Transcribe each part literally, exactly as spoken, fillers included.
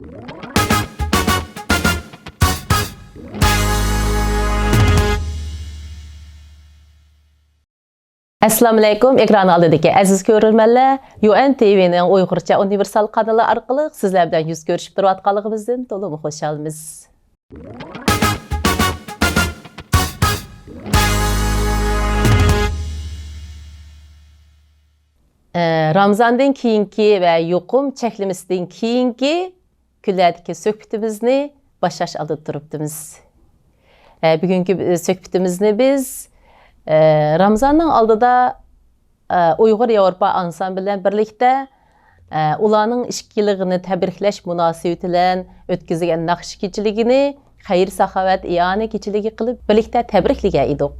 ئەسسالامۇئەلەيكۇم، ئېكران ئالدىدىكى ئەزىز كۆرۈرمەنلەر، يۇئېن تىۋىنىڭ ئۇيغۇرچە ئۇنىۋېرسال قانىلى ئارقىلىق سىزلەر بىلەن يۈز كۆرۈشۈپ تۇرۇۋاتقانلىقىمىزدىن تولىمۇ خۇشالمىز. ئە، رامزاندىن كېيىنكى ۋە يۇقۇم چەكلىمىسىدىن كېيىنكى كۈنلەردىكى سۆھبىتىمىزنى باشلاش ئالدىدا تۇرۇپتىمىز. ئە، بۈگۈنكى، ئە، سۆھبىتىمىزنى بىز، ئە، رامزاننىڭ ئالدىدا، ئە، ئۇيغۇر ياۋروپا ئانسامبىلى بىلەن بىرلىكتە، ئە، ئۇلارنىڭ ئىككى يىللىقىنى تەبرىكلەش مۇناسىۋىتى بىلەن ئۆتكۈزگەن ناخشا كېچىلىكىنى خەير-ساخاۋەت ئىئانە كېچىلىكى قىلىپ، بىرلىكتە تەبرىكلىگەن ئىدۇق.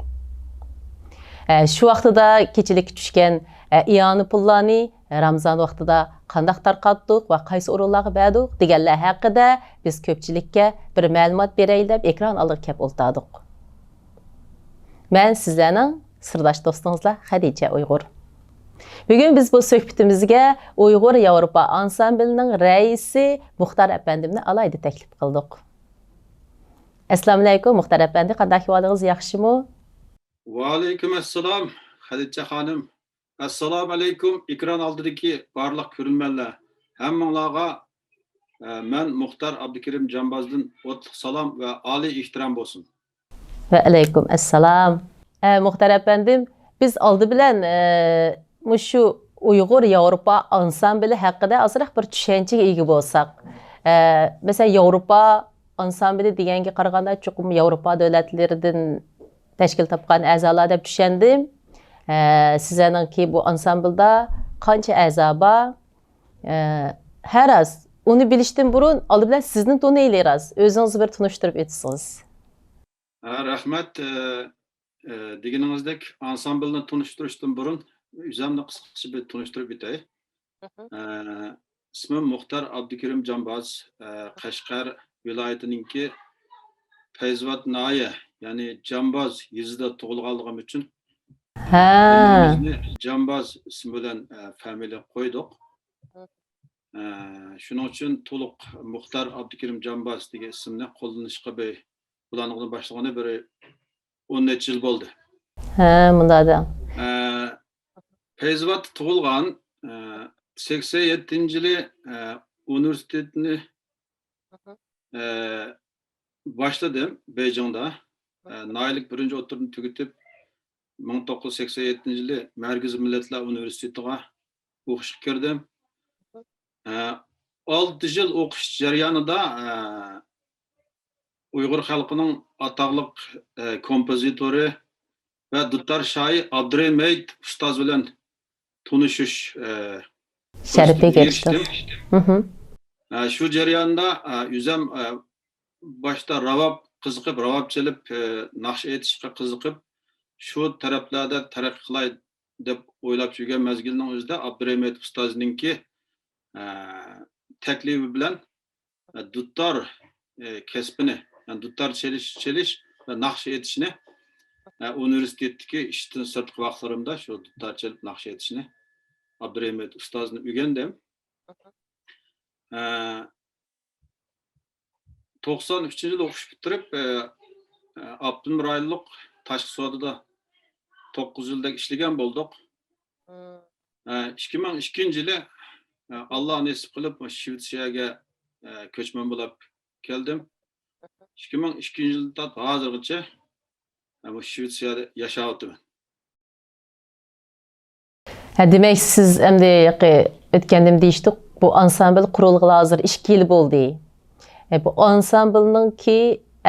ئە، شۇ ۋاقتىدا كېچىلىككە چۈشكەن، ئە، ئىئانە پۇللارنى رامزان ۋاقتىدا قانداق تارقاتتۇق ۋە قايسى ئورۇنلارغا بەردۇق دېگەنلەر ھەققىدە بىز كۆپچىلىككە بىر مەلۇمات بېرەيلى دەپ ئېكران ئالدىغا كەپ ئولتۇردۇق. مەن سىزلەرنىڭ سىرداش دوستىڭىزلا خەدىچە ئۇيغۇر. بۈگۈن بىز بۇ سۆھبىتىمىزگە ئۇيغۇر ياۋروپا ئانسامبىلىنىڭ رەئىسى مۇختار ئەپەندىمنى ئالاھىدە تەكلىپ قىلدۇق. ئەسسالامۇئەلەيكۇم، مۇختار ئەپەندى، قانداق ئەھۋالىڭىز، ياخشىمۇ؟ ۋەئەلەيكۇم ئەسسالام، خەدىچە خانىم. ئەسسالامۇئەلەيكۇم، ئېكران ئالدىدىكى بارلىق كۆرۈرمەنلەر. ھەممىڭلارغا، ئە، مەن مۇختار ئابدۇكېرىم جامبازدىن ئوتلۇق سالام ۋە ئالىي ئېھتىرام بولسۇن. ۋەئەلەيكۇم ئەسسالام. ئە، مۇختار ئەپەندىم، بىز ئالدى بىلەن، ئە، مۇشۇ ئۇيغۇر ياۋروپا ئانسامبىلى ھەققىدە ئازراق بىر چۈشەنچىگە ئىگە بولساق. ئە، مەسىلەن، ياۋروپا ئانسامبىلى دېگەنگە قارىغاندا، چوقۇم ياۋروپا دۆلەتلىرىدىن تەشكىل تاپقان ئەزالار دەپ چۈشەندىم. ئە، سىزلەرنىڭكى بۇ ئانسامبىلدا قانچە ئەزا بار؟ ئە، ھە راست، ئۇنى بىلىشتىن بۇرۇن، ئالدى بىلەن سىزنى تونۇيلى راست. ئۆزىڭىزنى بىر تونۇشتۇرۇپ ئۆتسىڭىز. ھە، رەھمەت. ئە، ئە، دېگىنىڭىزدەك، ئانسامبىلنى تونۇشتۇرۇشتىن بۇرۇن ئۆزۈمنى قىسقىچە بىر تونۇشتۇرۇپ ئۆتەي. مھم. ئە، ئىسمىم مۇختار ئابدۇكېرىم جامباز. ئە، قەشقەر ۋىلايىتىنىڭكى پەيزىۋات ناھىيە، يەنى جامباز يېزىدا تۇغۇلغانلىقىم ئۈچۈن ھە. ئۆزىمىزنى جامباز ئىسمى بىلەن، ئە، فامىلىيە قويدۇق. مھم. ئە، شۇنىڭ ئۈچۈن تولۇق مۇختار ئابدۇكېرىم جامباز دېگەن ئىسىمنى قوللىنىشقا بىر، قوللانغىلى باشلىغىنى بىر ئون نەچچە يىل بولدى. ھە، مۇنداق دەڭ. ئە، پەيزىۋاتتا تۇغۇلغان، ئە، سەكسەن يەتتىنچى يىلى، ئە، ئۇنىۋېرسىتېتنى، ئە، باشلىدىم بېيجىڭدا. ئە، ناھىيەلىك بىرىنچى ئوتتۇرىنى تۈگىتىپ، مىڭ توققۇز يۈز سەكسەن يەتتىنچى يىلى مەركىزىي مىللەتلەر ئۇنىۋېرسىتېتىغا ئوقۇشقا كىردىم. ئە، ئالتە يىل ئوقۇش جەريانىدا، ئە، ئۇيغۇر خەلقىنىڭ ئاتاقلىق، ئە، كومپوزىتورى ۋە دۇتار شاھى ئابدۇرېھىم ھېيت ئۇستاز بىلەن تونۇشۇش، ئە، شەرىپىگە ئېرىشتىم. مھم. ئە، شۇ جەرياندا، ئە، ئۆزۈم، ئە، باشتا راۋاب قىزىقىپ، راۋاب چېلىپ، ئە، ناخشا ئېيتىشقا قىزىقىپ، شۇ تەرەپلەردە تەرەققىي قىلاي دەپ ئويلاپ يۈرگەن مەزگىلنىڭ ئۆزىدە ئابدۇرېھىم ھېيت ئۇستازنىڭكى، ئە، تەكلىپى بىلەن دۇتار، ئە، كەسپىنى، يەنى دۇتار چېلىش، چېلىش ۋە ناخشا ئېيتىشنى، ئە، ئۇنىۋېرسىتېتتىكى ئىشتىن سىرتقى ۋاقىتلىرىمدا شۇ دۇتار چېلىپ ناخشا ئېيتىشنى ئابدۇرېھىم ھېيت ئۇستازدىن ئۆگەندىم. ئە، توقسان ئۈچىنچى يىلى ئوقۇش پۈتتۈرۈپ، ئە، ئە، ئاپتونوم رايونلۇق تاشقى سودىدا توققۇز يىلدەك ئىشلىگەن بولدۇق. ئە، ئىككى مىڭ ئىككىنچى يىلى، ئە، ئاللا نېسىپ قىلىپ، شىۋېتسىيەگە، ئە، كۆچمەن بولۇپ كەلدىم. ئىككى مىڭ ئىككىنچى يىلدىن تارتىپ ھازىرغىچە، ئە، بۇ شىۋېتسىيەدە ياشاۋاتىمەن. ھە، دېمەك، سىز ئەمدى ياقى ئۆتكەندىمۇ دېيىشتۇق، بۇ ئانسامبىل قۇرۇلغىلى ھازىر ئىككى يىل بولدى. ئە، بۇ ئانسامبىلنىڭكى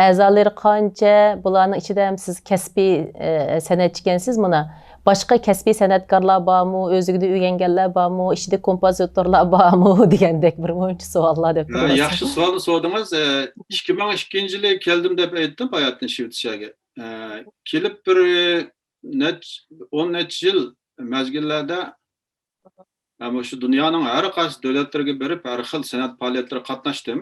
ئەزالىرى قانچە؟ بۇلارنىڭ ئىچىدە ھەم سىز كەسپىي، ئە، سەنئەتچىكەنسىز مانا. باشقا كەسپىي سەنئەتكارلار بارمۇ؟ ئۆزىگىدىن ئۆگەنگەنلەر بارمۇ؟ ئىچىدە كومپوزىتورلار بارمۇ؟ دېگەندەك بىر مۇنچە سوئاللار دەپ ھە، تۇرىمىز. ياخشى سوئالنى سورىدىڭىز. ئە، ئىككى مىڭ ئىككىنچى يىلى كەلدىم دەپ ئېيتتىم باياتىن شىۋېتسىيەگە. ئە، كېلىپ بىر نەچ-، ئون نەچچە يىل مەزگىللەردە، ئە، مۇشۇ دۇنيانىڭ ھەر قايسى دۆلەتلىرىگە بېرىپ، ھەر خىل سەنئەت پائالىيەتلىرىگە قاتناشتىم.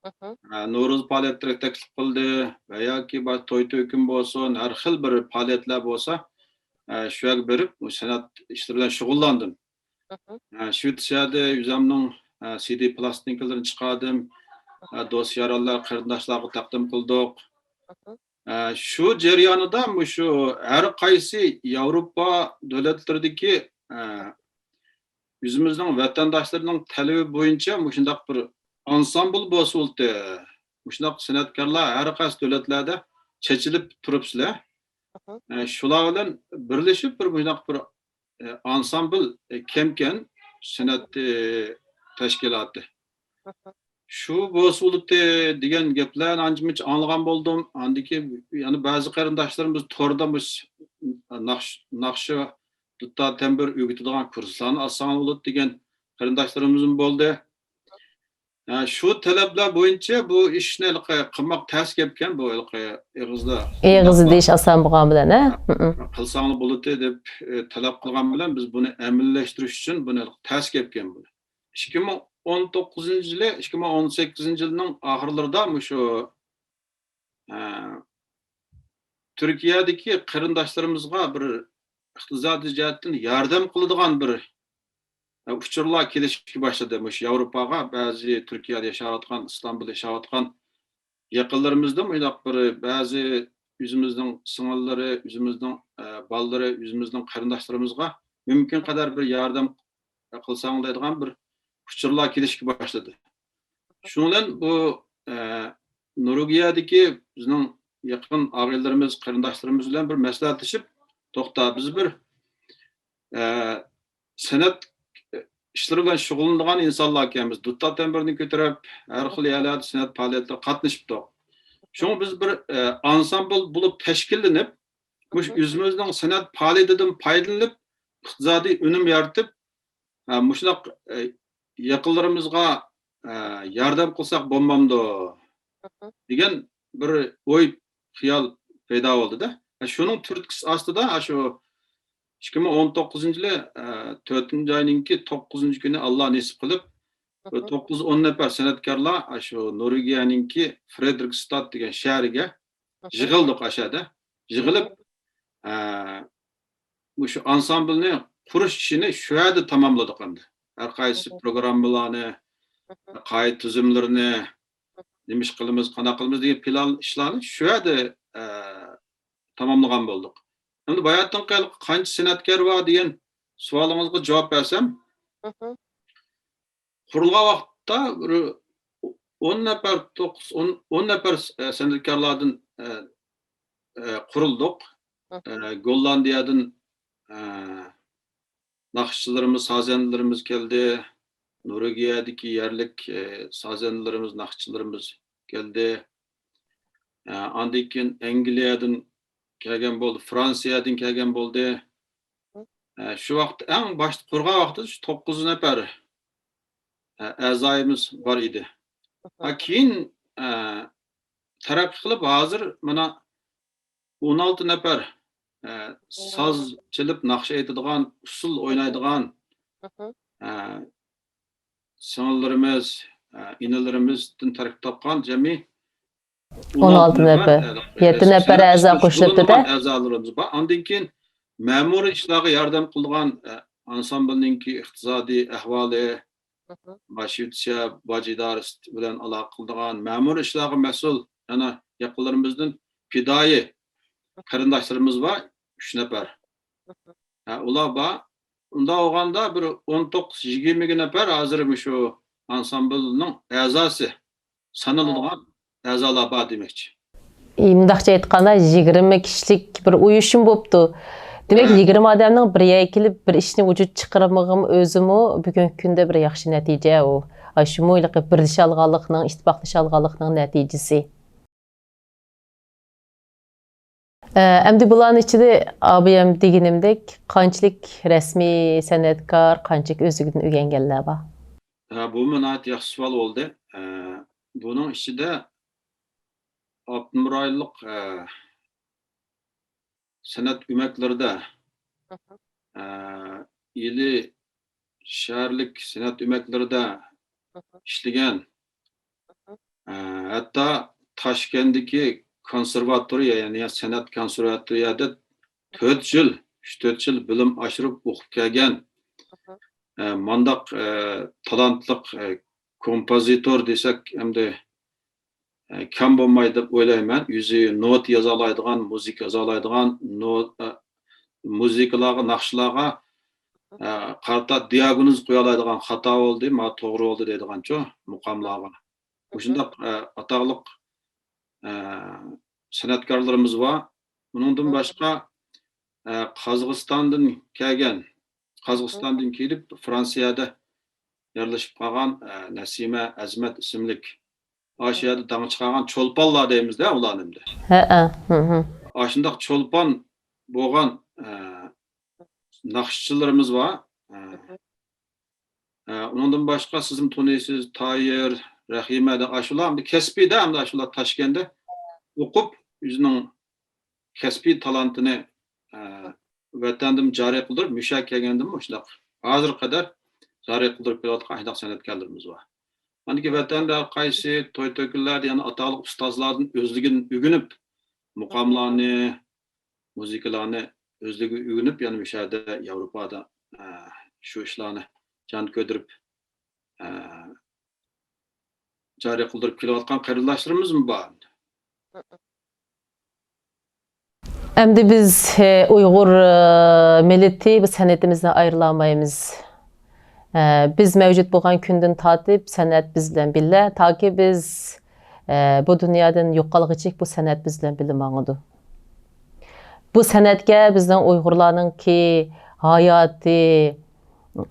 ئە، نورۇز پائالىيەتلىرىگە تەكلىپ قىلدى ۋە ياكى باشقا توي تۆكۈن بولسۇن، ھەر خىل بىر پائالىيەتلەر بولسا، ئە، شۇ يەرگە بېرىپ، مۇشۇ سەنئەت ئىشلىرى بىلەن شۇغۇللاندىم. ئە، شىۋېتسىيەدە ئۆزۈمنىڭ، ئە، سىدى پىلاستىنكىلىرىنى چىقاردىم. ئە، دوست-يارانلار، قېرىنداشلارغا تەقدىم قىلدۇق. ئە، شۇ جەريانىدا مۇشۇ ھەر قايسى ياۋروپا دۆلەتلىرىدىكى، ئە، ئۆزىمىزنىڭ ۋەتەنداشلىرىنىڭ تەلىپى بويىچە مۇشۇنداق بىر ئانسامبىل بولسا بولاتتى. مۇشۇنداق سەنئەتكارلار ھەر قايسى دۆلەتلەردە چېچىلىپ تۇرۇپسىلەر. ئە، شۇلار بىلەن بىرلىشىپ بىر مۇشۇنداق بىر، ئە، ئانسامبىل، ئە، كەمكەن سەنئەت، ئە، تەشكىلاتى. شۇ بولسا بولاتتى دېگەن گەپلەرنى ئانچە-مۇنچە ئاڭلىغان بولدۇم. ئاندىن كېيىن يەنە بەزى قېرىنداشلىرىمىز توردا مۇش-، ناخش-، ناخشا، دۇتار، تەمبۇر ئۆگىتىدىغان كۇرسلارنى ئاچساڭلار بولىدۇ دېگەن قېرىنداشلىرىمىزمۇ بولدى. ھە، شۇ تەلەپلەر بويىچە بۇ ئىشنى ھېلىقى قىلماق تەس گەپكەن، بۇ ھېلىقى ئېغىزدا ئېغىز دېيىش ئاسان بولغان بىلەن، ھە؟ ھە، قىلساڭلار بولىدۇ دەپ، ئە، تەلەپ قىلغان بىلەن بىز بۇنى ئەمەلىيلەشتۈرۈش ئۈچۈن بۇنى ھېلىقى تەس گەپكەن بۇ. ئىككى مىڭ ئون توققۇزىنچى يىلى، ئىككى مىڭ ئون سەككىزىنچى يىلنىڭ ئاخىرلىرىدا مۇشۇ، ئە، تۈركىيەدىكى قېرىنداشلىرىمىزغا بىر ئىقتىسادىي جەھەتتىن ياردەم قىلىدىغان بىر، ئە، ئۇچۇرلار كېلىشكە باشلىدى. مۇشۇ ياۋروپاغا بەزى تۈركىيەدە ياشاۋاتقان، ئىستانبۇلدا ياشاۋاتقان يېقىنلىرىمىزدىن مۇنداق بىر بەزى ئۆزىمىزنىڭ سىڭىللىرى، ئۆزىمىزنىڭ، ئە، بالىلىرى، ئۆزىمىزنىڭ قېرىنداشلىرىمىزغا مۇمكىن قەدەر بىر ياردەم قىلساڭ دەيدىغان بىر ئۇچۇرلار كېلىشكە باشلىدى. شۇنىڭ بىلەن بۇ، ئە، نورۋېگىيەدىكى بىزنىڭ يېقىن ئاغىنىلىرىمىز، قېرىنداشلىرىمىز بىلەن بىر مەسلىھەتلىشىپ، توختا، بىز بىر، ئە، سەنئەت ئىشلىرى بىلەن شۇغۇللىنىدىغان ئىنسانلار ئىكەنمىز. دۇتار تەمبۇرنى كۆتۈرۈپ، ھەر خىل يەرلەردە سەنئەت پائالىيەتلىرىگە قاتنىشىپ تۇرۇق. شۇڭا بىز بىر، ئە، ئانسامبىل بولۇپ تەشكىللىنىپ، مۇشۇ ئۆزىمىزنىڭ سەنئەت پائالىيىتىدىن پايدىلىنىپ، ئىقتىسادىي ئۈنۈم يارىتىپ، ئە، مۇشۇنداق، ئە، يېقىنلىرىمىزغا، ئە، ياردەم قىلساق بولمامدۇ؟ دېگەن بىر ئوي، خىيال پەيدا بولدى-دە. ئە، شۇنىڭ تۈرتكىسى ئاستىدا، ئە، شۇ ئىككى مىڭ ئون توققۇزىنچى يىلى، ئە، تۆتىنچى ئاينىڭكى توققۇزىنچى كۈنى ئاللا نېسىپ قىلىپ، بىر توققۇز ئون نەپەر سەنئەتكارلار، ئە، شۇ نورۋېگىيەنىڭكى فرېدرىكستاد دېگەن شەھىرىگە يىغىلدۇق ئاشەدە. يىغىلىپ، ئە، مۇشۇ ئانسامبىلنى قۇرۇش ئىشىنى شۇ يەردە تاماملىدۇق ئەمدى. ھەر قايسى پروگراممىلارنى، قائىدە تۈزۈملىرىنى، نېمە ئىش قىلىمىز، قانداق قىلىمىز دېگەن پىلان ئىشلارنى شۇ يەردە، ئە، تاماملىغان بولدۇق. ئەمدى باياتىنقى قانچە سەنئەتكار بار دېگەن سوئالىڭىزغا جاۋاب بەرسەم، قۇرۇلغان ۋاقىتتا بىر ئون نەپەر، توققۇز، ئون، ئون نەپەر، ئە، سەنئەتكارلاردىن، ئە، ئە، قۇرۇلدۇق. ئە، گوللاندىيەدىن، ئە، ناخشىچىلىرىمىز، سازەندىلىرىمىز كەلدى. نورۋېگىيەدىكى يەرلىك، ئە، سازەندىلىرىمىز، ناخشىچىلىرىمىز كەلدى. ئە، ئاندىن كېيىن ئەنگلىيەدىن كەلگەن بولدى، فرانسىيەدىن كەلگەن بولدى. ئە، شۇ ۋاقىت ئەڭ باشتا قۇرغان ۋاقتىدا شۇ توققۇز نەپەر، ئە، ئەزايىمىز بار ئىدى. ھە، كېيىن، ئە، تەرەققىي قىلىپ ھازىر مانا ئون ئالتە نەپەر، ئە، ساز چېلىپ ناخشا ئېيتىدىغان، ئۇسسۇل ئوينايدىغان، ئە، سىڭىللىرىمىز، ئە، ئىنىلىرىمىزدىن تەركىب تاپقان جەمئىي ئون ئالتە نەپەر، يەتتە نەپەر ئەزا قوشۇلۇپتۇ-دە. ئەزالىرىمىز بار. ئاندىن كېيىن مەمۇرىي ئىشلارغا ياردەم قىلىدىغان، ئە، ئانسامبىلنىڭكى ئىقتىسادىي ئەھۋالى، باش يۈرتچە باج ئىدارىسى بىلەن ئالاقە قىلىدىغان، مەمۇرىي ئىشلارغا مەسئۇل يەنە يېقىنلىرىمىزدىن پىدائىي قېرىنداشلىرىمىز بار، ئۈچ نەپەر. ھە، ئۇلار بار. ئۇنداق بولغاندا بىر ئون توققۇز، يىگىرمە نەپەر ھازىر مۇشۇ ئانسامبىلنىڭ ئەزاسى سانىلىدىغان ئەزالار بار دېمەكچى. ئى، مۇنداقچە ئېيتقاندا، يىگىرمە كىشىلىك بىر ئۇيۇشما بوپتۇ. دېمەك، يىگىرمە ئادەمنىڭ بىر يەرگە كېلىپ بىر ئىشنى ۋۇجۇدقا چىقىرمىغىنى ئۆزىمۇ بۈگۈنكى كۈندە بىر ياخشى نەتىجە ئۇ. ئاشۇمۇ ھېلىقى بىرلىشەلىغانلىقنىڭ، ئىتتىپاقلىشالىغانلىقنىڭ نەتىجىسى. ئە، ئەمدى بۇلارنىڭ ئىچىدە ئابىيەم دېگىنىمدەك قانچىلىك رەسمىي سەنئەتكار، قانچىلىك ئۆزلۈكىدىن ئۆگەنگەنلەر بار؟ ھە، بۇمۇ ناھايىتى ياخشى سوئال بولدى. ئە، بۇنىڭ ئىچىدە ئاپتونوم رايونلۇق، ئە، سەنئەت ئۆمەكلىرىدە، ئە، ئىلى شەھەرلىك سەنئەت ئۆمەكلىرىدە ئىشلىگەن، ئە، ھەتتا تاشكەنتتىكى كونسېرۋاتورىيە، يەنى سەنئەت كونسېرۋاتورىيەدە تۆت يىل، ئۈچ تۆت يىل بىلىم ئاشۇرۇپ ئوقۇپ كەلگەن، ئە، مانداق، ئە، تالانتلىق، ئە، كومپوزىتور دېسەك، ئەمدى، ئە، كەم بولمايدۇ دەپ ئويلايمەن. ئۆزى نوتا يازالايدىغان، مۇزىكا يازالايدىغان، نو-، ئە، مۇزىكىلارغا، ناخشىلارغا، ئە، قارىتا دىياگنوز قويالايدىغان، خاتا بولدى، ما توغرا بولدى دەيدىغانچۇ، مۇقاملارغا. مۇشۇنداق، ئە، ئاتاقلىق، ئە، سەنئەتكارلىرىمىز بار. ئۇنىڭدىن باشقا، ئە، قازاقىستاندىن كەلگەن، قازاقىستاندىن كېلىپ فرانسىيەدە يەرلىشىپ قالغان، ئە، نەسىمە ئەزىمەت ئىسىملىك، ئاشۇ يەردە داڭ چىقارغان چولپانلار دەيمىز-دە ئۇلارنى ئەمدى. ھەئە. ھە، ھە. ئاشۇنداق چولپان بولغان، ئە، ناخشىچىلىرىمىز بار. ئە، ئە، ئۇنىڭدىن باشقا سىزمۇ تونۇيسىز، تايىر، رەھىمە دە-، ئاشۇلار ئەمدى كەسپىي-دە، ئەمدى ئاشۇلار تاشكەندتە ئوقۇپ، ئۆزىنىڭ كەسپىي تالانتىنى، ئە، ۋەتەندىمۇ جارى قىلدۇرۇپ، مۇشۇ يەرگە كەلگەندىمۇ مۇشۇنداق ھازىرغا قەدەر جارى قىلدۇرۇپ كېلىۋاتقان شۇنداق سەنئەتكارلىرىمىز بار. ئاندىن كېيىن ۋەتەندە قايسى توي-تۆكۈنلەردە يەنە ئاتاقلىق ئۇستازلاردىن ئۆزلۈكىدىن ئۆگىنىپ، مۇقاملارنى، مۇزىكىلارنى ئۆزلۈكىگە ئۆگىنىپ، يەنە مۇشۇ يەردە ياۋروپادا، ئە، شۇ ئىشلارنى جان كۆيدۈرۈپ، ئە، جارى قىلدۇرۇپ كېلىۋاتقان قېرىنداشلىرىمىزمۇ بار. ئەمدى بىز، ئە، ئۇيغۇر، ئە، مىللىتى بىز سەنئىتىمىزدىن ئايرىلالمايمىز. ئە، بىز مەۋجۇت بولغان كۈندىن تارتىپ سەنئەت بىز بىلەن بىللە، تاكى بىز، ئە، بۇ دۇنيادىن يوقالغۇچىلىك بۇ سەنئەت بىز بىلەن بىللە ماڭىدۇ. بۇ سەنئەتكە بىزنىڭ ئۇيغۇرلارنىڭكى ھاياتى،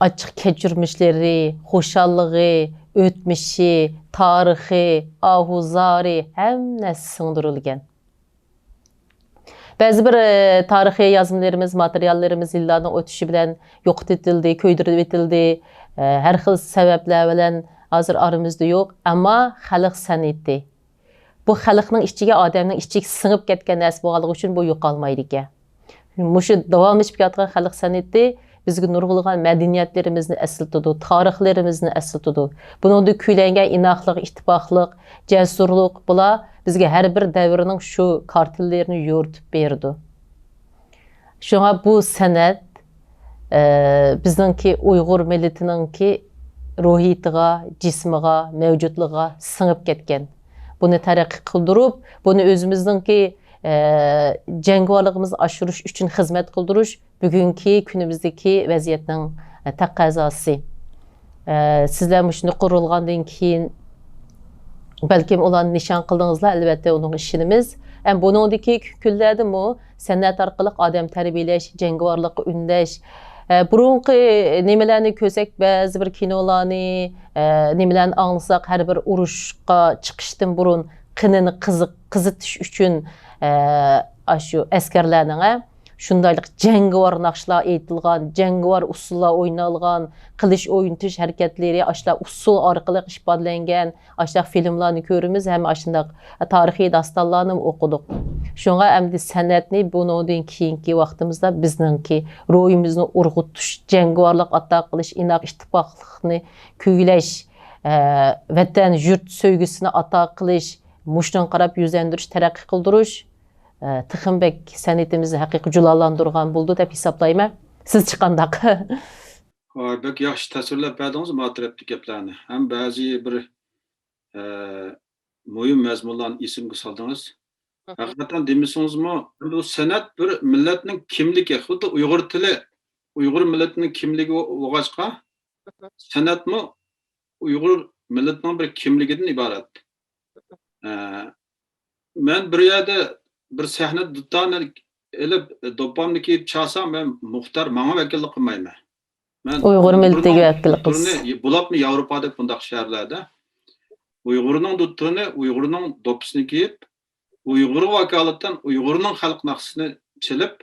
ئاچچىق كەچۈرمىشلىرى، خۇشاللىقى، ئۆتمۈشى، تارىخى، ئاھۇ-زارى، ھەممىسى سىڭدۈرۈلگەن. بەزى بىر، ئە، تارىخىي يازمىلىرىمىز، ماتېرىياللىرىمىز يىللارنىڭ ئۆتۈشى بىلەن يوقىتىۋېتىلدى، كۆيدۈرۈۋېتىلدى. ئە، ھەر خىل سەۋەبلەر بىلەن ھازىر ئارىمىزدا يوق. ئەمما خەلق سەنئىتى، بۇ خەلقنىڭ ئىچىگە، ئادەمنىڭ ئىچىگە سىڭىپ كەتكەن نەرسە بولغانلىقى ئۈچۈن بۇ يوقالمايدىكەن. مۇشۇ داۋاملىشىپ كېلىۋاتقان خەلق سەنئىتى بىزگە نۇرغۇنلىغان مەدەنىيەتلىرىمىزنى ئەسلىتىدۇ، تارىخلىرىمىزنى ئەسلىتىدۇ. بۇنىڭدا كۈيلەنگەن ئىناقلىق، ئىتتىپاقلىق، جەسۇرلۇق، بۇلار بىزگە ھەر بىر دەۋرنىڭ شۇ كارتىنىلىرىنى يورۇتۇپ بېرىدۇ. شۇڭا بۇ سەنئەت، ئە، بىزنىڭكى ئۇيغۇر مىللىتىنىڭكى روھىيىتىغا، جىسمىغا، مەۋجۇتلۇقىغا سىڭىپ كەتكەن. بۇنى تەرەققىي قىلدۇرۇپ، بۇنى ئۆزىمىزنىڭكى، ئە، جەڭگىۋارلىقىمىزنى ئاشۇرۇش ئۈچۈن خىزمەت قىلدۇرۇش بۈگۈنكى كۈنىمىزدىكى ۋەزىيەتنىڭ، ئە، تەقەززاسى. ئە، سىزلەر مۇشۇنى قۇرۇلغاندىن كېيىن، بەلكىم ئۇلارنى نىشان قىلدىڭىزلار، ئەلۋەتتە، ئۇنىڭغا ئىشىنىمىز. ئەم، بۇنىڭدىكى كۈنلەردىمۇ سەنئەت ئارقىلىق ئادەم تەربىيەلەش، جەڭگىۋارلىققا ئۈندەش، ئە، بۇرۇنقى نېمىلەرنى كۆرسەك، بەزى بىر كىنولارنى، ئە، نېمىلەرنى ئاڭلىساق، ھەر بىر ئۇرۇشقا چىقىشتىن بۇرۇن قېنىنى قىزىق-، قىزىتىش ئۈچۈن، ئە، ئاشۇ ئەسكەرلەرنىڭ، ئە، شۇندايلىق جەڭگىۋار ناخشىلار ئېيتىلغان، جەڭگىۋار ئۇسسۇللار ئوينالغان، قىلىچ ئوينىتىش ھەرىكەتلىرى ئاشۇنداق ئۇسسۇل ئارقىلىق ئىپادىلەنگەن، ئاشۇنداق فىلىملارنى كۆرىمىز ھەم ئاشۇنداق تارىخىي داستانلارنىمۇ ئوقۇدۇق. شۇڭا ئەمدى سەنئەتنى بۇنىڭدىن كېيىنكى ۋاقتىمىزدا بىزنىڭكى روھىمىزنى ئۇرغۇتۇش، جەڭگىۋارلىق ئاتا قىلىش، ئىناق ئىتتىپاقلىقنى كۈيلەش، ئە، ۋەتەن، يۇرت سۆيگۈسىنى ئاتا قىلىش، مۇشۇنىڭغا قاراپ يۈزلەندۈرۈش، تەرەققىي قىلدۇرۇش، ئە، تېخىمۇ بەك سەنئىتىمىزنى ھەقىقىي جۇلاللاندۇرغان بولىدۇ دەپ ھېسابلايمەن. سىزچە قانداق؟ ۋاي، بەك ياخشى تەسۋىرلەپ بەردىڭىز ما تەرەپتىكى گەپلەرنى. ھەم بەزى بىر، ئە، مۇھىم مەزمۇنلارنى ئېسىمگە سالدىڭىز. ھەقىقەتەن دېمىسىڭىزمۇ، بۇ سەنئەت بىر مىللەتنىڭ كىملىكى، خۇددى ئۇيغۇر تىلى ئۇيغۇر مىللىتىنىڭ كىملىكى بولغاچقا، سەنئەتمۇ ئۇيغۇر مىللىتىنىڭ بىر كىملىكىدىن ئىبارەت. ئە، مەن بىر يەردە بىر سەھنىدە دۇتارنى ئېلىپ، دوپپامنى كىيىپ چالسام، مەن مۇختەر ماڭا ۋەكىللىك قىلمايمەن. مەن ئۇيغۇر مىللىتىگە ۋەكىللىك قىلىسىز. ئۇيغۇرنىڭ دۇتىرىنى، بولۇپمۇ ياۋروپادەك بۇنداق شەھەرلەردە ئۇيغۇرنىڭ دۇتىرىنى، ئۇيغۇرنىڭ دوپپىسىنى كىيىپ، ئۇيغۇرغا ۋاكالىتەن ئۇيغۇرنىڭ خەلق ناخشىسىنى چېلىپ،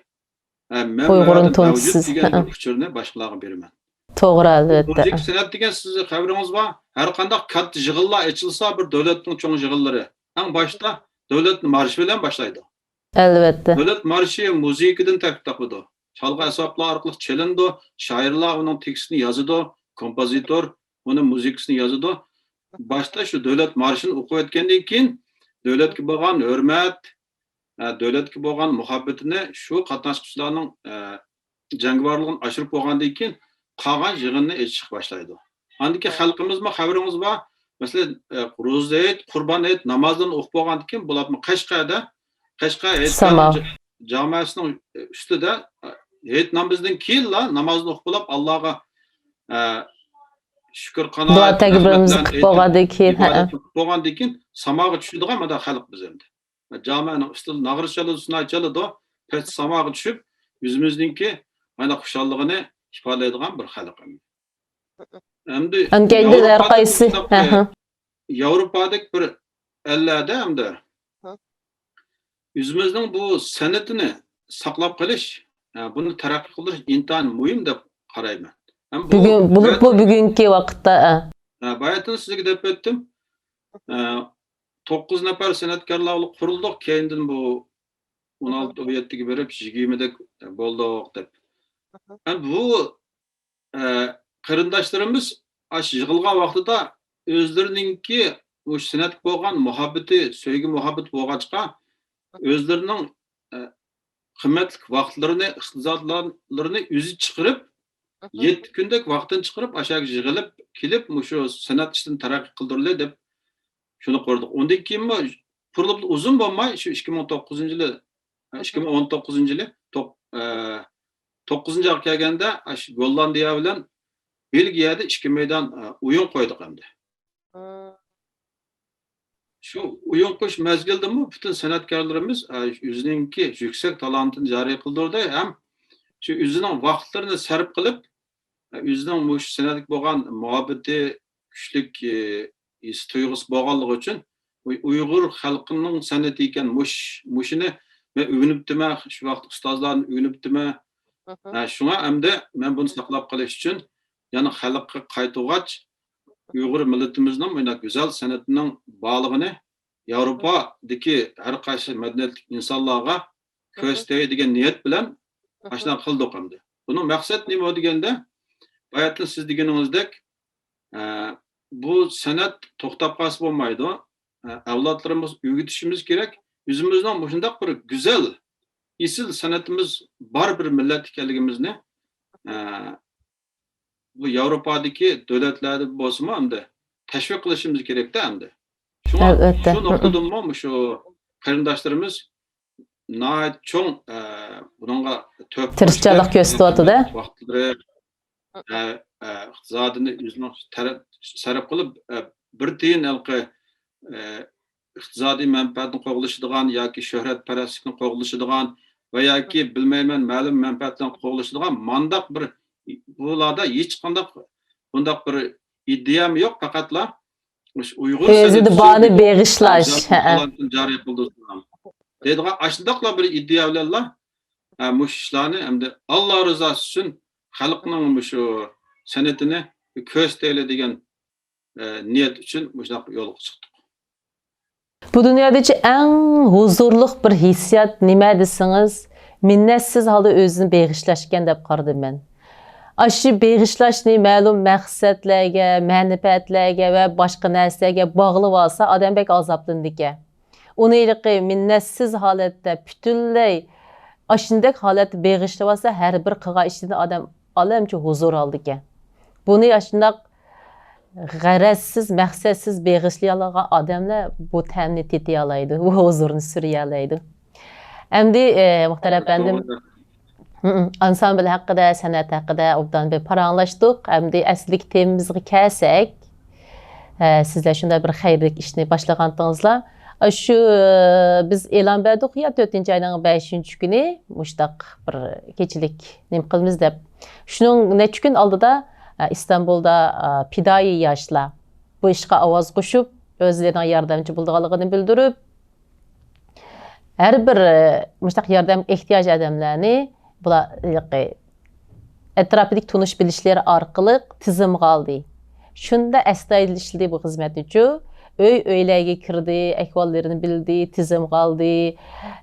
ھە، مەن ئۇيغۇرنى مەۋجۇت تونۇتىسىز. دېگەن بىر ئۇچۇرنى باشقىلارغا بېرىمەن. توغرا، ئەلۋەتتە. مۇزىكا سەنئەت دېگەن سىزنىڭ خەۋىرىڭىز بار. ھەر قانداق كاتتا يىغىنلار ئېچىلسا، بىر دۆلەتنىڭ چوڭ يىغىنلىرى، ئەڭ باشتا دۆلەت مارشى بىلەن باشلايدۇ. ئەلۋەتتە. دۆلەت مارشى مۇزىكىدىن تەركىب تاپىدۇ. چالغۇ ئەسۋابلار ئارقىلىق چېلىنىدۇ، شائىرلار ئۇنىڭ تېكىستىنى يازىدۇ، كومپوزىتور ئۇنىڭ مۇزىكىسىنى يازىدۇ. باشتا شۇ دۆلەت مارشىنى ئوقۇۋەتكەندىن كېيىن، دۆلەتكە بولغان ھۆرمەت، ئە، دۆلەتكە بولغان مۇھەببىتىنى شۇ قاتناشقۇچىلارنىڭ، ئە، جەڭگىۋارلىقىنى ئاشۇرۇپ بولغاندىن كېيىن، قالغان يىغىننى ئېچىشقا باشلايدۇ. ئاندىن كېيىن خەلقىمىزمۇ خەۋىرىڭىز بار، مەسىلەن، ئە، روزا ھېيت، قۇربان ھېيت نامازلىرىنى ئوقۇپ بولغاندىن كېيىن، بۇلارمۇ قەشقەردە، قەشقەر ھېيت ساما. جاماسىنىڭ ئۈستىدە، ئە، ھېيت نامىزىدىن كېيىنلا نامازنى ئوقۇپ بولۇپ، ئاللاغا، ئە، شۈكۈر قانات، دۇئا تەكبىرىمىزنى قىلىپ بولغاندىن كېيىن، ھە. بولغاندىن كېيىن ساماغا چۈشىدىغان مانا خەلق بىز ئەمدى. جامەنىڭ ئۈستىدە ناغرا چالىدۇ، سۇناي چالىدۇ، پەس ساماغا چۈشۈپ، ئۆزىمىزنىڭكى مانا خۇشاللىقىنى ئىپادىلەيدىغان بىر خەلق. ئەمدى ئەمدى ياۋروپادا ھەر قايسى، ھە، ھە. ياۋروپادىكى بىر ئەللەردە ئەمدى ھە. ئۆزىمىزنىڭ بۇ سەنئىتىنى ساقلاپ قېلىش، ھە، بۇنى تەرەققىي قىلدۇرۇش ئىنتايىن مۇھىم دەپ قارايمەن. ھەم بۇ بۈگۈن، بولۇپمۇ بۈگۈنكى ۋاقىتتا، ھە. ھە، باياتىن سىزگە دەپ ئۆتتۈم. ھە، توققۇز نەپەر سەنئەتكارلار بىلەن قۇرۇلدۇق. كەينىدىن بۇ ئون ئالتە، ئون يەتتىگە بېرىپ، يىگىرمىدەك بولدۇق دەپ. ھە، بۇ، ئە، قېرىنداشلىرىمىز ئاشۇ يىغىلغان ۋاقتىدا ئۆزلىرىنىڭكى مۇشۇ سەنئەتكە بولغان مۇھەببىتى، سۆيگۈ مۇھەببىتى بولغاچقا، ئۆزلىرىنىڭ، ئە، قىممەتلىك ۋاقىتلىرىنى، ئىقتىسادلىرىنى ئۆزى چىقىرىپ، يەتتە كۈندەك ۋاقتىنى چىقىرىپ، ئاشۇ يەرگە يىغىلىپ كېلىپ، مۇشۇ سەنئەت ئىشىنى تەرەققىي قىلدۇرىلى دەپ شۇنى قۇردۇق. ئۇندىن كېيىنمۇ قۇرۇلۇپ ئۇزۇن بولماي، شۇ ئىككى مىڭ توققۇزىنچى يىلى، ئىككى مىڭ ئون توققۇزىنچى يىلى توق-، ئە، توققۇزىنچى ئايغا كەلگەندە، ئاشۇ گوللاندىيە بىلەن بېلگىيەدە ئىككى مەيدان، ئە، ئويۇن قويدۇق ئەمدى. شۇ ئويۇن قويۇش مەزگىلىدىمۇ پۈتۈن سەنئەتكارلىرىمىز، ئە، ئۆزىنىڭكى يۈكسەك تالانتىنى جارى قىلدۇردى ھەم شۇ ئۆزىنىڭ ۋاقىتلىرىنى سەرپ قىلىپ، ئۆزىنىڭ مۇشۇ سەنئەتكە بولغان مۇھەببىتى كۈچلۈك، ئى، ھېس تۇيغۇسى بولغانلىقى ئۈچۈن، ئۇ-، ئۇيغۇر خەلقىنىڭ سەنئىتى ئىكەن، مۇش-، مۇشۇنى مەن ئۆگىنىپتىمەن، شۇ ۋاقىت ئۇستازلاردىن ئۆگىنىپتىمەن. ھە، شۇڭا ئەمدى مەن بۇنى ساقلاپ قېلىش ئۈچۈن يەنە خەلققە قايتۇرغاچ، ئۇيغۇر مىللىتىمىزنىڭ مۇنداق گۈزەل سەنئىتىنىڭ بارلىقىنى ياۋروپادىكى ھەر قايسى مەدەنىيەتلىك ئىنسانلارغا كۆرسىتەي دېگەن نىيەت بىلەن ئاشۇنداق قىلدۇق ئەمدى. بۇنىڭ مەقسەت نېمە دېگەندە، باياتىن سىز دېگىنىڭىزدەك، ئە، بۇ سەنئەت توختاپ قالسا بولمايدۇ. ئە، ئەۋلادلىرىمىزغا ئۆگىتىشىمىز كېرەك. ئۆزىمىزنىڭ مۇشۇنداق بىر گۈزەل، ئېسىل سەنئىتىمىز بار بىر مىللەت ئىكەنلىكىمىزنى، ئە، بۇ ياۋروپادىكى دۆلەتلەردە بولسىمۇ ئەمدى تەشۋىق قىلىشىمىز كېرەكتە ئەمدى. شۇڭا ئەلۋەتتە. شۇ نۇقتىدىنمۇ مۇشۇ قېرىنداشلىرىمىز ناھايىتى چوڭ، ئە، بۇنىڭغا تۆھپە تىرىشچانلىق قوشتى. كۆرسىتىۋاتىدۇ. ۋاقىتلىرى، ئە، ئە، ئىقتىسادىنى ئۆزىنىڭ تەرەپ، سەرپ قىلىپ، ئە، بىر تىيىن ھېلىقى، ئە، ئىقتىسادىي مەنپەئەتنى قوغلىشىدىغان ياكى شۆھرەتپەرەسلىكنى قوغلىشىدىغان ۋە ياكى بىلمەيمەن مەلۇم مەنپەئەتلەرنى قوغلىشىدىغان مانداق بىر، بۇلاردا ھېچقانداق بۇنداق بىر ئىدىيەم يوق، پەقەتلا مۇشۇ ئۇيغۇر ئۆزىدە سەنئىتى بارنى بېغىشلاش. ھەئە. جارى قىلدۇرسۇن دەيدىغان ئاشۇنداقلا بىر ئىدىيە بىلەنلا، ھە، مۇشۇ ئىشلارنى ئەمدى ئاللا رىزاسى ئۈچۈن خەلقنىڭ مۇشۇ سەنئىتىنى كۆرسىتەيلى دېگەن، ئە، نىيەت ئۈچۈن مۇشۇنداق يولغا چىقتۇق. بۇ دۇنيادىچە ئەڭ ھۇزۇرلۇق بىر ھېسسىيات نېمە دېسىڭىز، مىننەتسىز ھالدا ئۆزىنى بېغىشلاش ئىكەن دەپ قارىدىم مەن. ئاشۇ بېغىشلاشنى مەلۇم مەقسەتلەرگە، مەنپەئەتلەرگە ۋە باشقا نەرسىلەرگە باغلىۋالسا، ئادەم بەك ئازابلىنىدىكەن. ئۇنى ھېلىقى مىننەتسىز ھالەتتە پۈتۈنلەي ئاشۇندەك ھالەتتە بېغىشلىۋالسا، ھەر بىر قىلغان ئىشىدىن ئادەم ئالەمچە ھۇزۇر ئالىدىكەن. بۇنى ئاشۇنداق غەرەزسىز، مەقسەتسىز بېغىشلىيالىغان ئادەملەر بۇ تەمنى تېتىيالايدۇ، بۇ ھۇزۇرنى سۈرۈيەلەيدۇ. ئەمدى، ئە، مۇختەر ئەپەندىم، ئانسامبىل ھەققىدە، سەنئەت ھەققىدە ئوبدان بىر پاراڭلاشتۇق. ئەمدى ئەسلىدىكى تېمىمىزغا كەلسەك، ئە، سىزلەر شۇنداق بىر خەيرلىك ئىشنى باشلىغانتىڭىزلار. ئە، شۇ، ئە، بىز ئېلان بەردۇق يا، تۆتىنچى ئاينىڭ بەشىنچى كۈنى مۇشتاق بىر كېچىلىك نېمە قىلىمىز دەپ. شۇنىڭ نەچچە كۈن ئالدىدا، ئە، ئىستانبۇلدا، ئە، پىدائىي ياشلار بۇ ئىشقا ئاۋاز قوشۇپ، ئۆزلىرىنىڭ ياردەمچى بولىدىغانلىقىنى بىلدۈرۈپ، ھەر بىر، ئە، مۇشۇنداق ياردەمگە ئېھتىياج ئادەملەرنى بۇلار، ھېلىقى، ئەتراپىدىكى تونۇش بىلىشلىرى ئارقىلىق تىزىمغا ئالدى. شۇنداق ئەستايىدىل ئىشلىدى بۇ خىزمەتنىچۇ. ئۆي-ئۆيلەرگە كىردى، ئەھۋاللىرىنى بىلدى، تىزىمغا ئالدى.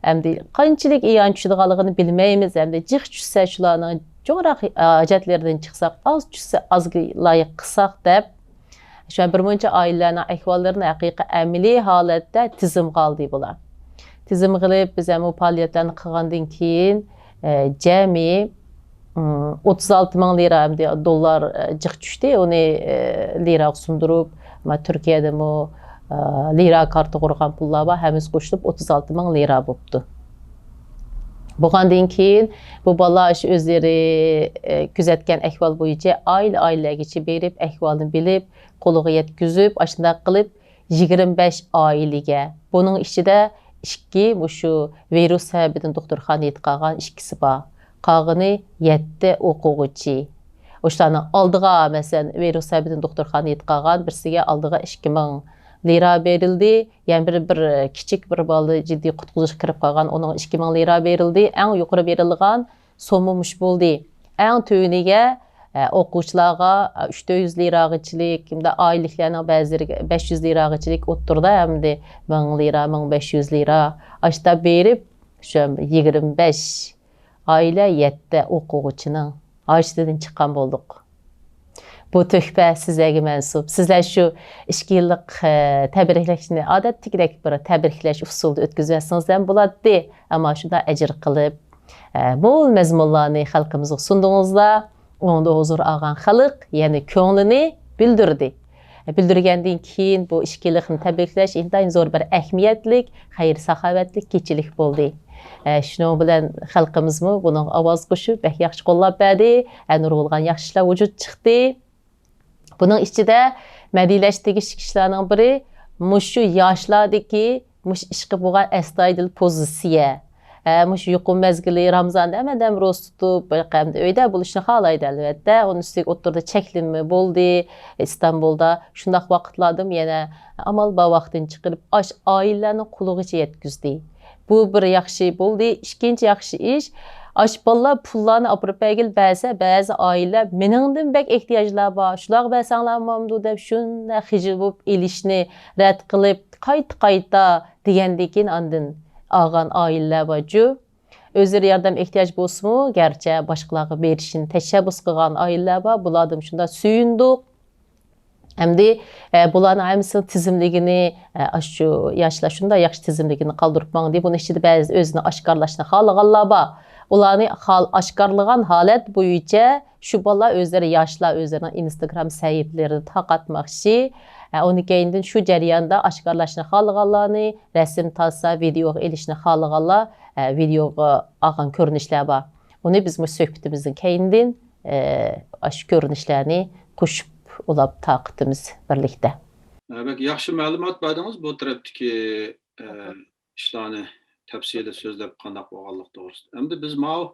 ئەمدى قانچىلىك ئىئانە چۈشىدىغانلىقىنى بىلمەيمىز. ئەمدى جىق چۈشسە، شۇلارنىڭ چوڭراق ھاجەتلىرىدىن چىقساق، ئاز چۈشسە، ئازغا لايىق قىلساق دەپ، شۇ بىر مۇنچە ئائىلىلەرنىڭ ئەھۋاللىرىنى ھەقىقىي ئەمەلىي ھالەتتە تىزىمغا ئالدى بۇلار. تىزىمغا ئېلىپ، بىز ھەم ئۇ پائالىيەتلەرنى قىلغاندىن كېيىن، ئە، جەمئىي، ئىم، ئوتتۇز ئالتە مىڭ لىرا، ئەمدى دوللار، ئە، جىق چۈشتى. ئۇنى، ئە، لىراغا سۇندۇرۇپ، ما تۈركىيەدىمۇ، ئە، لىرا كارتىغا ئۇرغان پۇللار بار، ھەممىسى قوشۇلۇپ ئوتتۇز ئالتە مىڭ لىرا بوپتۇ. بولغاندىن كېيىن بۇ بالىلار ئاشۇ ئۆزلىرى، ئە، كۆزەتكەن ئەھۋال بويىچە ئائىلە-ئائىلىلەرگىچە بېرىپ، ئەھۋالنى بىلىپ، قولىغا يەتكۈزۈپ، ئاشۇنداق قىلىپ يىگىرمە بەش ئائىلىگە، بۇنىڭ ئىچىدە ئىككى مۇشۇ ۋىرۇس سەۋەبىدىن دوختۇرخانىغا يېتىپ قالغان ئىككىسى بار. قالغىنى يەتتە ئوقۇغۇچى. ئۇشلارنىڭ ئالدىغا، مەسىلەن، ۋىرۇس سەۋەبىدىن دوختۇرخانىغا يېتىپ قالغان بىرسىگە ئالدىغا ئىككى مىڭ لىرا بېرىلدى. يەنە بىر، بىر كىچىك بىر بالا جىددىي قۇتقۇزۇشقا كىرىپ قالغان، ئۇنىڭغا ئىككى مىڭ لىرا بېرىلدى. ئەڭ يۇقىرى بېرىلغان سومما مۇشۇ بولدى. ئەڭ تۆۋىنىگە، ئە، ئوقۇغۇچىلارغا، ئە، ئۈچ تۆت يۈز لىراغىچىلىك، ھەمدە ئائىلىلىكلەرنىڭ بەزىلىرىگە بەش يۈز لىراغىچىلىك ئوتتۇرىدا، ئەمدى مىڭ لىرا، مىڭ بەش يۈز لىرا، ئاشتا بېرىپ، شۇ يىگىرمە بەش ئائىلە، يەتتە ئوقۇغۇچىنىڭ ھاجىتىدىن چىققان بولدۇق. بۇ تۆھپە سىزلەرگە مەنسۇپ. سىزلەر شۇ ئىككى يىللىق، ئە، تەبرىكلەشنى ئادەتتىكىدەك بىر تەبرىكلەش ئۇسۇلىدا ئۆتكۈزۈۋەتسىڭىز ھەم بولاتتى. ئەمما شۇنداق ئەجىر قىلىپ، ئە، مول مەزمۇنلارنى خەلقىمىزغا سۇندۇڭلار. ئۇنىڭدا ھۇزۇر ئالغان خەلق يەنە كۆڭلىنى بىلدۈردى. بىلدۈرگەندىن كېيىن بۇ ئىككى يىللىقنى تەبرىكلەش ئىنتايىن زور بىر ئەھمىيەتلىك، خەير-ساخاۋەتلىك كېچىلىك بولدى. ئە، شۇنىڭ بىلەن خەلقىمىزمۇ بۇنىڭغا ئاۋاز قوشۇپ، بەك ياخشى قوللاپ بەردى. ئە، نۇرغۇنلىغان ياخشى ئىشلار ۋۇجۇدقا چىقتى. بۇنىڭ ئىچىدە مەدھىيلەشكە تېگىشلىك ئىشلارنىڭ بىرى مۇشۇ ياشلاردىكى مۇشۇ ئىشقا بولغان ئەستايىدىل پوزىتسىيە. ھە، مۇشۇ يۇقۇم مەزگىلى، رامزاندا ھەممە ئادەم روزا تۇتۇپ، بىر قەدەمدە ئۆيدە بولۇشنى خالايدۇ، ئەلۋەتتە. ئۇنىڭ ئۈستىگە ئوتتۇرىدا چەكلىمە بولدى ئىستانبۇلدا. شۇنداق ۋاقىتلاردىمۇ يەنە ئامال بار ۋاقتىنى چىقىرىپ، ئاش ئائىلىلەرنىڭ قولىغىچە يەتكۈزدى. بۇ بىر ياخشى بولدى. ئىككىنچى ياخشى ئىش، ئاش بالىلار پۇللارنى ئاپىرىپ بەرگىلى بەرسە، بەزى ئائىلىلەر، «مېنىڭدىن بەك ئېھتىياجلار بار، شۇلارغا بەرسەڭلار بولمامدۇ؟» دەپ شۇنداق خىجىل بولۇپ ئېلىشنى رەت قىلىپ، قايتا-قايتا دېگەندىن كېيىن ئاندىن ئالغان ئائىلىلەر بارچۇ. ئۆزلىرى ياردەم ئېھتىياج بولسىمۇ، گەرچە باشقىلارغا بېرىشنى تەشەببۇس قىلغان ئائىلىلەر بار، بۇلاردىن شۇنداق سۆيۈندۇق. ئەمدى، ئە، بۇلارنىڭ ھەممىسىنىڭ تىزىملىكىنى، ئە، ئاشۇ ياشلار شۇنداق ياخشى تىزىملىكىنى قالدۇرۇپ ماڭدى. بۇنىڭ ئىچىدە بەزى ئۆزىنى ئاشكارىلاشنى خالىغانلار بار. ئۇلارنى خال-، ئاشكارىلىغان ھالەت بويىچە شۇ بالىلار ئۆزلىرى، ياشلار ئۆزلىرىنىڭ ئىنستاگرام سەھىپىلىرىدە تارقاتماقچى. ئە، ئۇنىڭ كەينىدىن شۇ جەرياندا ئاشكارىلاشنى خالىغانلارنى رەسىم تارتسا، ۋىدېئوغا ئېلىشنى خالىغانلار، ئە، ۋىدېئوغا ئالغان كۆرۈنۈشلەر بار. ئۇنى بىز مۇشۇ سۆھبىتىمىزنىڭ كەينىدىن ئە، ئاشۇ كۆرۈنۈشلەرنى قوشۇپ ئۇلاپ تارقىتىمىز بىرلىكتە. ئە، بەك ياخشى مەلۇمات بەردىڭىز بۇ تەرەپتىكى، ئە، ئىشلارنى تەپسىلىي سۆزلەپ قانداق بولغانلىقى توغرىسىدا. ئەمدى بىز ماۋۇ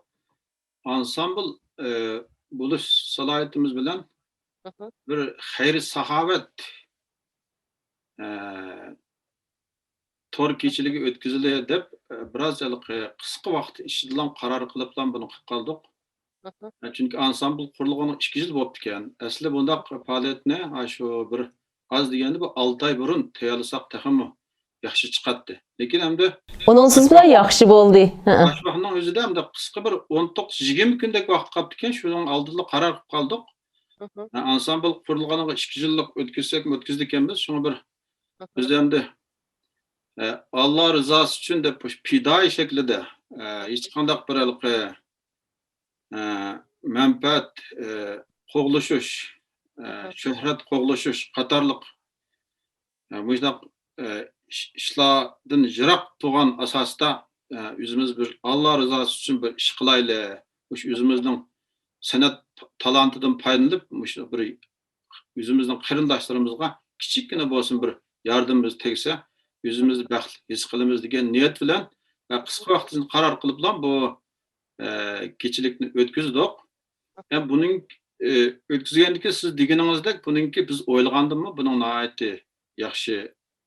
ئانسامبل، ئە، بولۇش سالاھىيىتىمىز بىلەن بىر خەير-ساخاۋەت، ئە، تور كېچىلىكى ئۆتكۈزۈلدى دەپ، بىراز ھېلىقى قىسقا ۋاقىت ئىچىدىلا قارار قىلىپلا بۇنى قىلىپ قالدۇق. چۈنكى ئانسامبل قۇرۇلغىنىغا ئىككى يىل بوپتىكەن. ئەسلى بۇنداق پائالىيەتنى، ھە، شۇ بىر ئاز دېگەندە بىر ئالتە ئاي بۇرۇن تەييارلىساق تېخىمۇ ياخشى چىقاتتى. لېكىن ئەمدى ئۇنىڭسىزلا ياخشى بولدى. ھە. ئاشۇ ۋاقىتنىڭ ئۆزىدە ئەمدى قىسقا بىر ئون توققۇز يىگىرمە كۈندەك ۋاقىت قاپتىكەن، شۇنىڭ ئالدىدىلا قارار قىلىپ قالدۇق. ھە، ئانسامبل قۇرۇلغىنىغا ئىككى يىللىق ئۆتكۈزدىكەنمىز، شۇڭا بىر بىز ئەمدى، ئە، ئاللا رىزاسى ئۈچۈن دەپ، مۇشۇ پىدائىي شەكلىدە، ئە، ھېچقانداق بىر ھېلىقى، ئە، مەنپەئەت، ئە، قوغلىشىش، ئە، شۆھرەت قوغلىشىش قاتارلىق، ئە، مۇشۇنداق، ئە، ئىش-، ئىشلاردىن يىراق تۇرغان ئاساستا، ئە، ئۆزىمىز بىر ئاللا رىزاسى ئۈچۈن بىر ئىش قىلايلى، مۇشۇ ئۆزىمىزنىڭ سەنئەت تالانتىدىن پايدىلىنىپ، مۇشۇ بىر ئۆزىمىزنىڭ قېرىنداشلىرىمىزغا كىچىككىنە بولسۇن بىر ياردىمىمىز تەگسە، ئۆزىمىزنى بەختلىك ھېس قىلىمىز دېگەن نىيەت بىلەن ۋە قىسقا ۋاقىتتا قارار قىلىپلا بۇ، ئە، كېچىلىكنى ئۆتكۈزدۇق. ھەم بۇنىڭ، ئە، ئۆتكۈزگەندىكى سىز دېگىنىڭىزدەك بۇنىڭكى بىز ئويلىغاندىنمۇ بۇنىڭ ناھايىتى ياخشى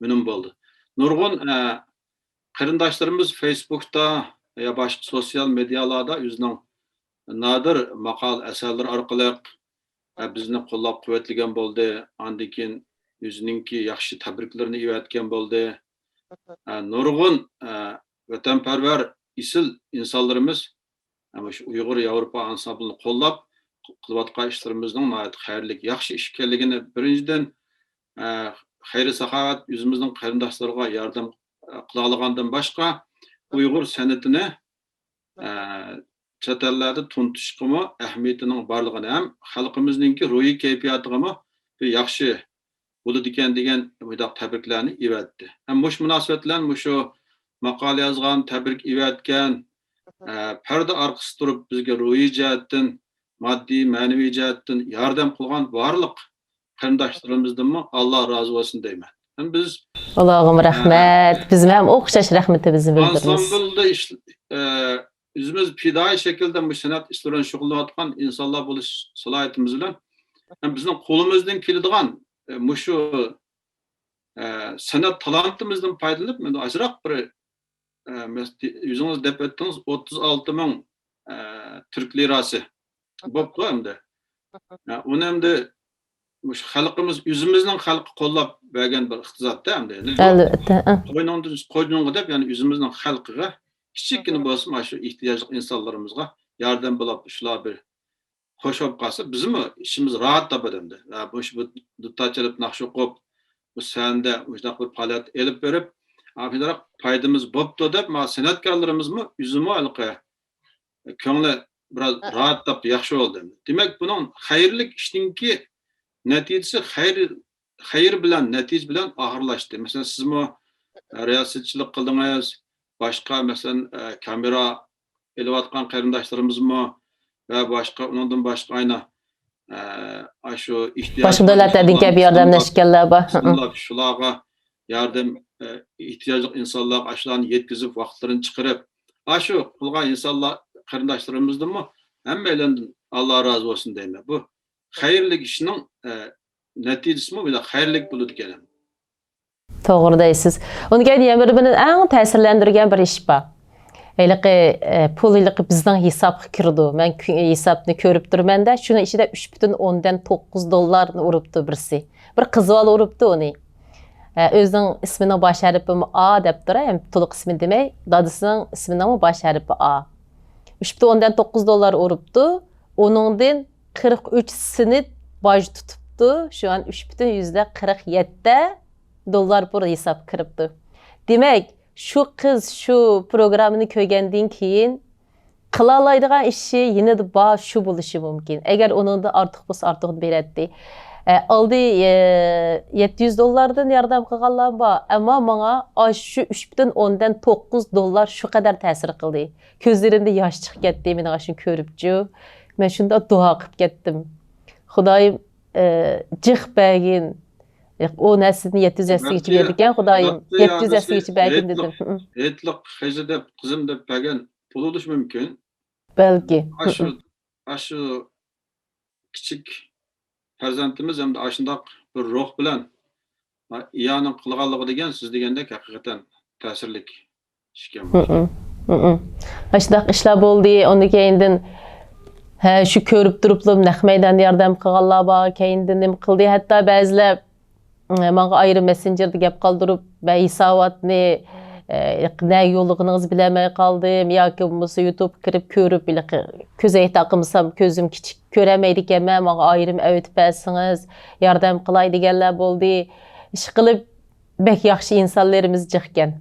ئۈنۈم بولدى. نۇرغۇن، ئە، قېرىنداشلىرىمىز فېيسبۇكتا يا باشقا سوتسىيال مېدىيالاردا ئۆزىنىڭ نادىر ماقالە ئەسەرلىرى ئارقىلىق، ئە، بىزنى قوللاپ قۇۋۋەتلىگەن بولدى. ئاندىن كېيىن ئۆزىنىڭكى ياخشى تەبرىكلىرىنى ئېۋەتكەن بولدى. ئە، نۇرغۇن، ئە، ۋەتەنپەرۋەر ئېسىل ئىنسانلىرىمىز، ئە، مۇشۇ ئۇيغۇر ياۋروپا ئانسامبلىنى قوللاپ قىلىۋاتقان ئىشلىرىمىزنىڭ ناھايىتى خەيرلىك، ياخشى ئىش ئىكەنلىكىنى بىرىنچىدىن، ئە، خەير-ساخاۋەت ئۆزىمىزنىڭ قېرىنداشلىرىغا ياردەم، ئە، قىلالىغاندىن باشقا، ئۇيغۇر سەنئىتىنى، ئە، چەت ئەللەردە تونۇتۇشقىمۇ ئەھمىيىتىنىڭ بارلىقىنى ھەم خەلقىمىزنىڭكى روھىي كەيپىياتىغىمۇ بىر ياخشى، بولىدىكەن دېگەن مۇنداق تەبرىكلەرنى ئېۋەتتى. ھەم مۇشۇ مۇناسىۋەت بىلەن مۇشۇ ماقالە يازغان، تەبرىك ئېۋەتكەن، ئە، پەردە ئارقىسى تۇرۇپ بىزگە روھىي جەھەتتىن، ماددىي، مەنىۋى جەھەتتىن ياردەم قىلغان بارلىق قېرىنداشلىرىمىزدىنمۇ ئاللا رازى بولسۇن دەيمەن. ھەم بىز، ئۇلارغىمۇ ئە، رەھمەت. بىزمۇ ھەم ئوخشاش رەھمىتىمىزنى بىلدۈرىمىز. ئانسامبىلدا ئىش-، ئە، ئۆزىمىز پىدائىي شەكىلدە مۇشۇ سەنئەت ئىشلىرى بىلەن شۇغۇللىنىۋاتقان ئىنسانلار بولۇش سالاھىيىتىمىز بىلەن ھەم بىزنىڭ قولىمىزدىن كېلىدىغان، ئە، مۇشۇ، ئە، سەنئەت تالانتىمىزدىن پايدىلىنىپ، مەن ئازراق بىر، ئە، مەس-، ئۆزىڭىز دەپ ئۆتتىڭىز، ئوتتۇز ئالتە مىڭ، ئە، تۈرك لىراسى بوپتۇ ئەمدى. ئە، ئۇنى ئەمدى مۇشۇ خەلقىمىز، ئۆزىمىزنىڭ خەلقى قوللاپ بەرگەن بىر ئىقتىسادتا ئەمدى. ئەلۋەتتە، ئە. قوينىڭدىن، قوينىڭغا دەپ، يەنى ئۆزىمىزنىڭ خەلقىگە كىچىككىنە بولسىمۇ، مانا شۇ ئېھتىياجلىق ئىنسانلىرىمىزغا ياردەم بولۇپ، شۇلار بىر خوش بولۇپ قالسا، بىزمۇ ئىشىمىز راھەت تاپىدۇ ئەمدى. ھە، مۇشۇ بۇ دۇتار چېلىپ، ناخشا ئوقۇپ، بۇ سەھنىدە مۇشۇنداق بىر پائالىيەت ئېلىپ بېرىپ، ئا، شۇنداق پايدىمىز بوپتۇ دەپ، ما سەنئەتكارلىرىمىزمۇ ئۆزىمۇ ھېلىقى كۆڭلى بىراز راھەت تاپتى، ياخشى بولدى. دېمەك، بۇنىڭ خەيرلىك ئىشنىڭكى نەتىجىسى خەير، خەير بىلەن، نەتىجە بىلەن ئاخىرلاشتى. مەسىلەن، سىزمۇ رىياسەتچىلىك قىلدىڭىز، باشقا، مەسىلەن، ئە، كامېرا ئېلىۋاتقان قېرىنداشلىرىمىزمۇ ۋە باشقا، ئۇنىڭدىن باشقا ئاينا، ئە، ئاشۇ ئېھتىياجلىق باشقا دۆلەتلەردىن كېلىپ ياردەملەشكەنلەر بار. شۇلارغا ياردەم، ئە، ئېھتىياجلىق ئىنسانلارغا ئاشۇلارنى يەتكۈزۈپ، ۋاقىتلىرىنى چىقىرىپ، ئاشۇ قىلغان ئىنسانلار، قېرىنداشلىرىمىزدىنمۇ ھەممەيلەندىن ئاللا رازى بولسۇن دەيمەن. بۇ خەيرلىك ئىشنىڭ، ئە، نەتىجىسىمۇ بىر خەيرلىك بولىدىكەن. توغرا دەيسىز. ئۇنىڭ كېيىن يەنە بىر مېنى ئەڭ تەسىرلەندۈرگەن بىر ئىش بار. ھېلىقى، ئە، پۇل ھېلىقى بىزنىڭ ھېسابقا كىرىدۇ. مەن كۈ-، ھېسابنى كۆرۈپ تۇرمەن-دە، شۇنىڭ ئىچىدە ئۈچ پۈتۈن ئوندىن توققۇز دوللارنى ئۇرۇپتۇ بىرسى. بىر قىز بالا ئۇرۇپتۇ ئۇنى. ئە، ئۆزىنىڭ ئىسمىنىڭ باش ھەرپىمۇ ئا دەپ تۇرا، ھەم تولۇق ئىسمى دېمەي، دادىسىنىڭ ئىسمىنىڭمۇ باش ھەرپى ئا. ئۈچ پۈتۈن ئوندىن توققۇز دوللار ئۇرۇپتۇ. ئۇنىڭدىن قىرىق ئۈچ سېنت باج تۇتۇپتۇ. شۇ ئان ئۈچ پۈتۈن يۈزدە قىرىق يەتتە دوللار پۇل ھېسابقا كىرىپتۇ. دېمەك، شۇ قىز شۇ پروگراممىنى كۆرگەندىن كېيىن قىلالايدىغان ئىشى يېنىدا بار، شۇ بولۇشى مۇمكىن. ئەگەر ئۇنىڭدىن ئارتۇق بولسا، ئارتۇقىنى بېرەتتى. ئە، ئالدى، ئە، يەتتە يۈز دوللاردىن ياردەم قىلغانلار بار. ئەمما ماڭا ئاشۇ ئۈچ پۈتۈن ئوندىن توققۇز دوللار شۇ قەدەر تەسىر قىلدى. كۆزلىرىمدە ياش چىقىپ كەتتى، مېنىڭ ئاشۇنى كۆرۈپچۇ. مەن شۇنداق دۇئا قىلىپ كەتتىم. خۇدايىم، ئە، جىق بەرگىن. ئۇ نەرسىدىن يەتتە يۈز ھەسسىگىچە بەلكى بېرىدىكەن، خۇدايىم. يەتتە يۈز ھەسسىگىچە بەرگىن دېدىم. ھېيتلىق، ھېيتلىق خىزى دەپ، قىزىم دەپ بەرگەن بولۇشى مۇمكىن. بەلكى. ئاشۇ، ئاشۇ كىچىك پەرزەنتىمىز ھەمدە ئاشۇنداق بىر روھ بىلەن، ئىئانە قىلغانلىقى دېگەن، سىز دېگەندەك ھەقىقەتەن تەسىرلىك ئىشكەن بۇ. مم، مم. ئاشۇنداق ئىشلار بولدى. ئۇندىن كەينىدىن، ھە، شۇ كۆرۈپ تۇرۇپلا نەق مەيداندا ياردەم قىلغانلار بار. كەينىدىن نېمە قىلدى؟ ھەتتا بەزىلەر، ئە، ماڭا ئايرىم مەسسېنجېردا گەپ قالدۇرۇپ، مەن ھېساباتنى، ئە، نەگە يوللىغىنىڭىزنى بىلەلمەي قالدىم ياكى بولمىسا يۇتۇبقا كىرىپ كۆرۈپ، ھېلىقى كۆز ھەيتە قىلمىسام، كۆزۈم كىچىك، كۆرەلمەيدىكەنمەن، ماڭا ئايرىم ئەۋېتىپ بەرسىڭىز، ياردەم قىلاي دېگەنلەر بولدى. ئىشقىلىپ، بەك ياخشى ئىنسانلىرىمىز جىقكەن.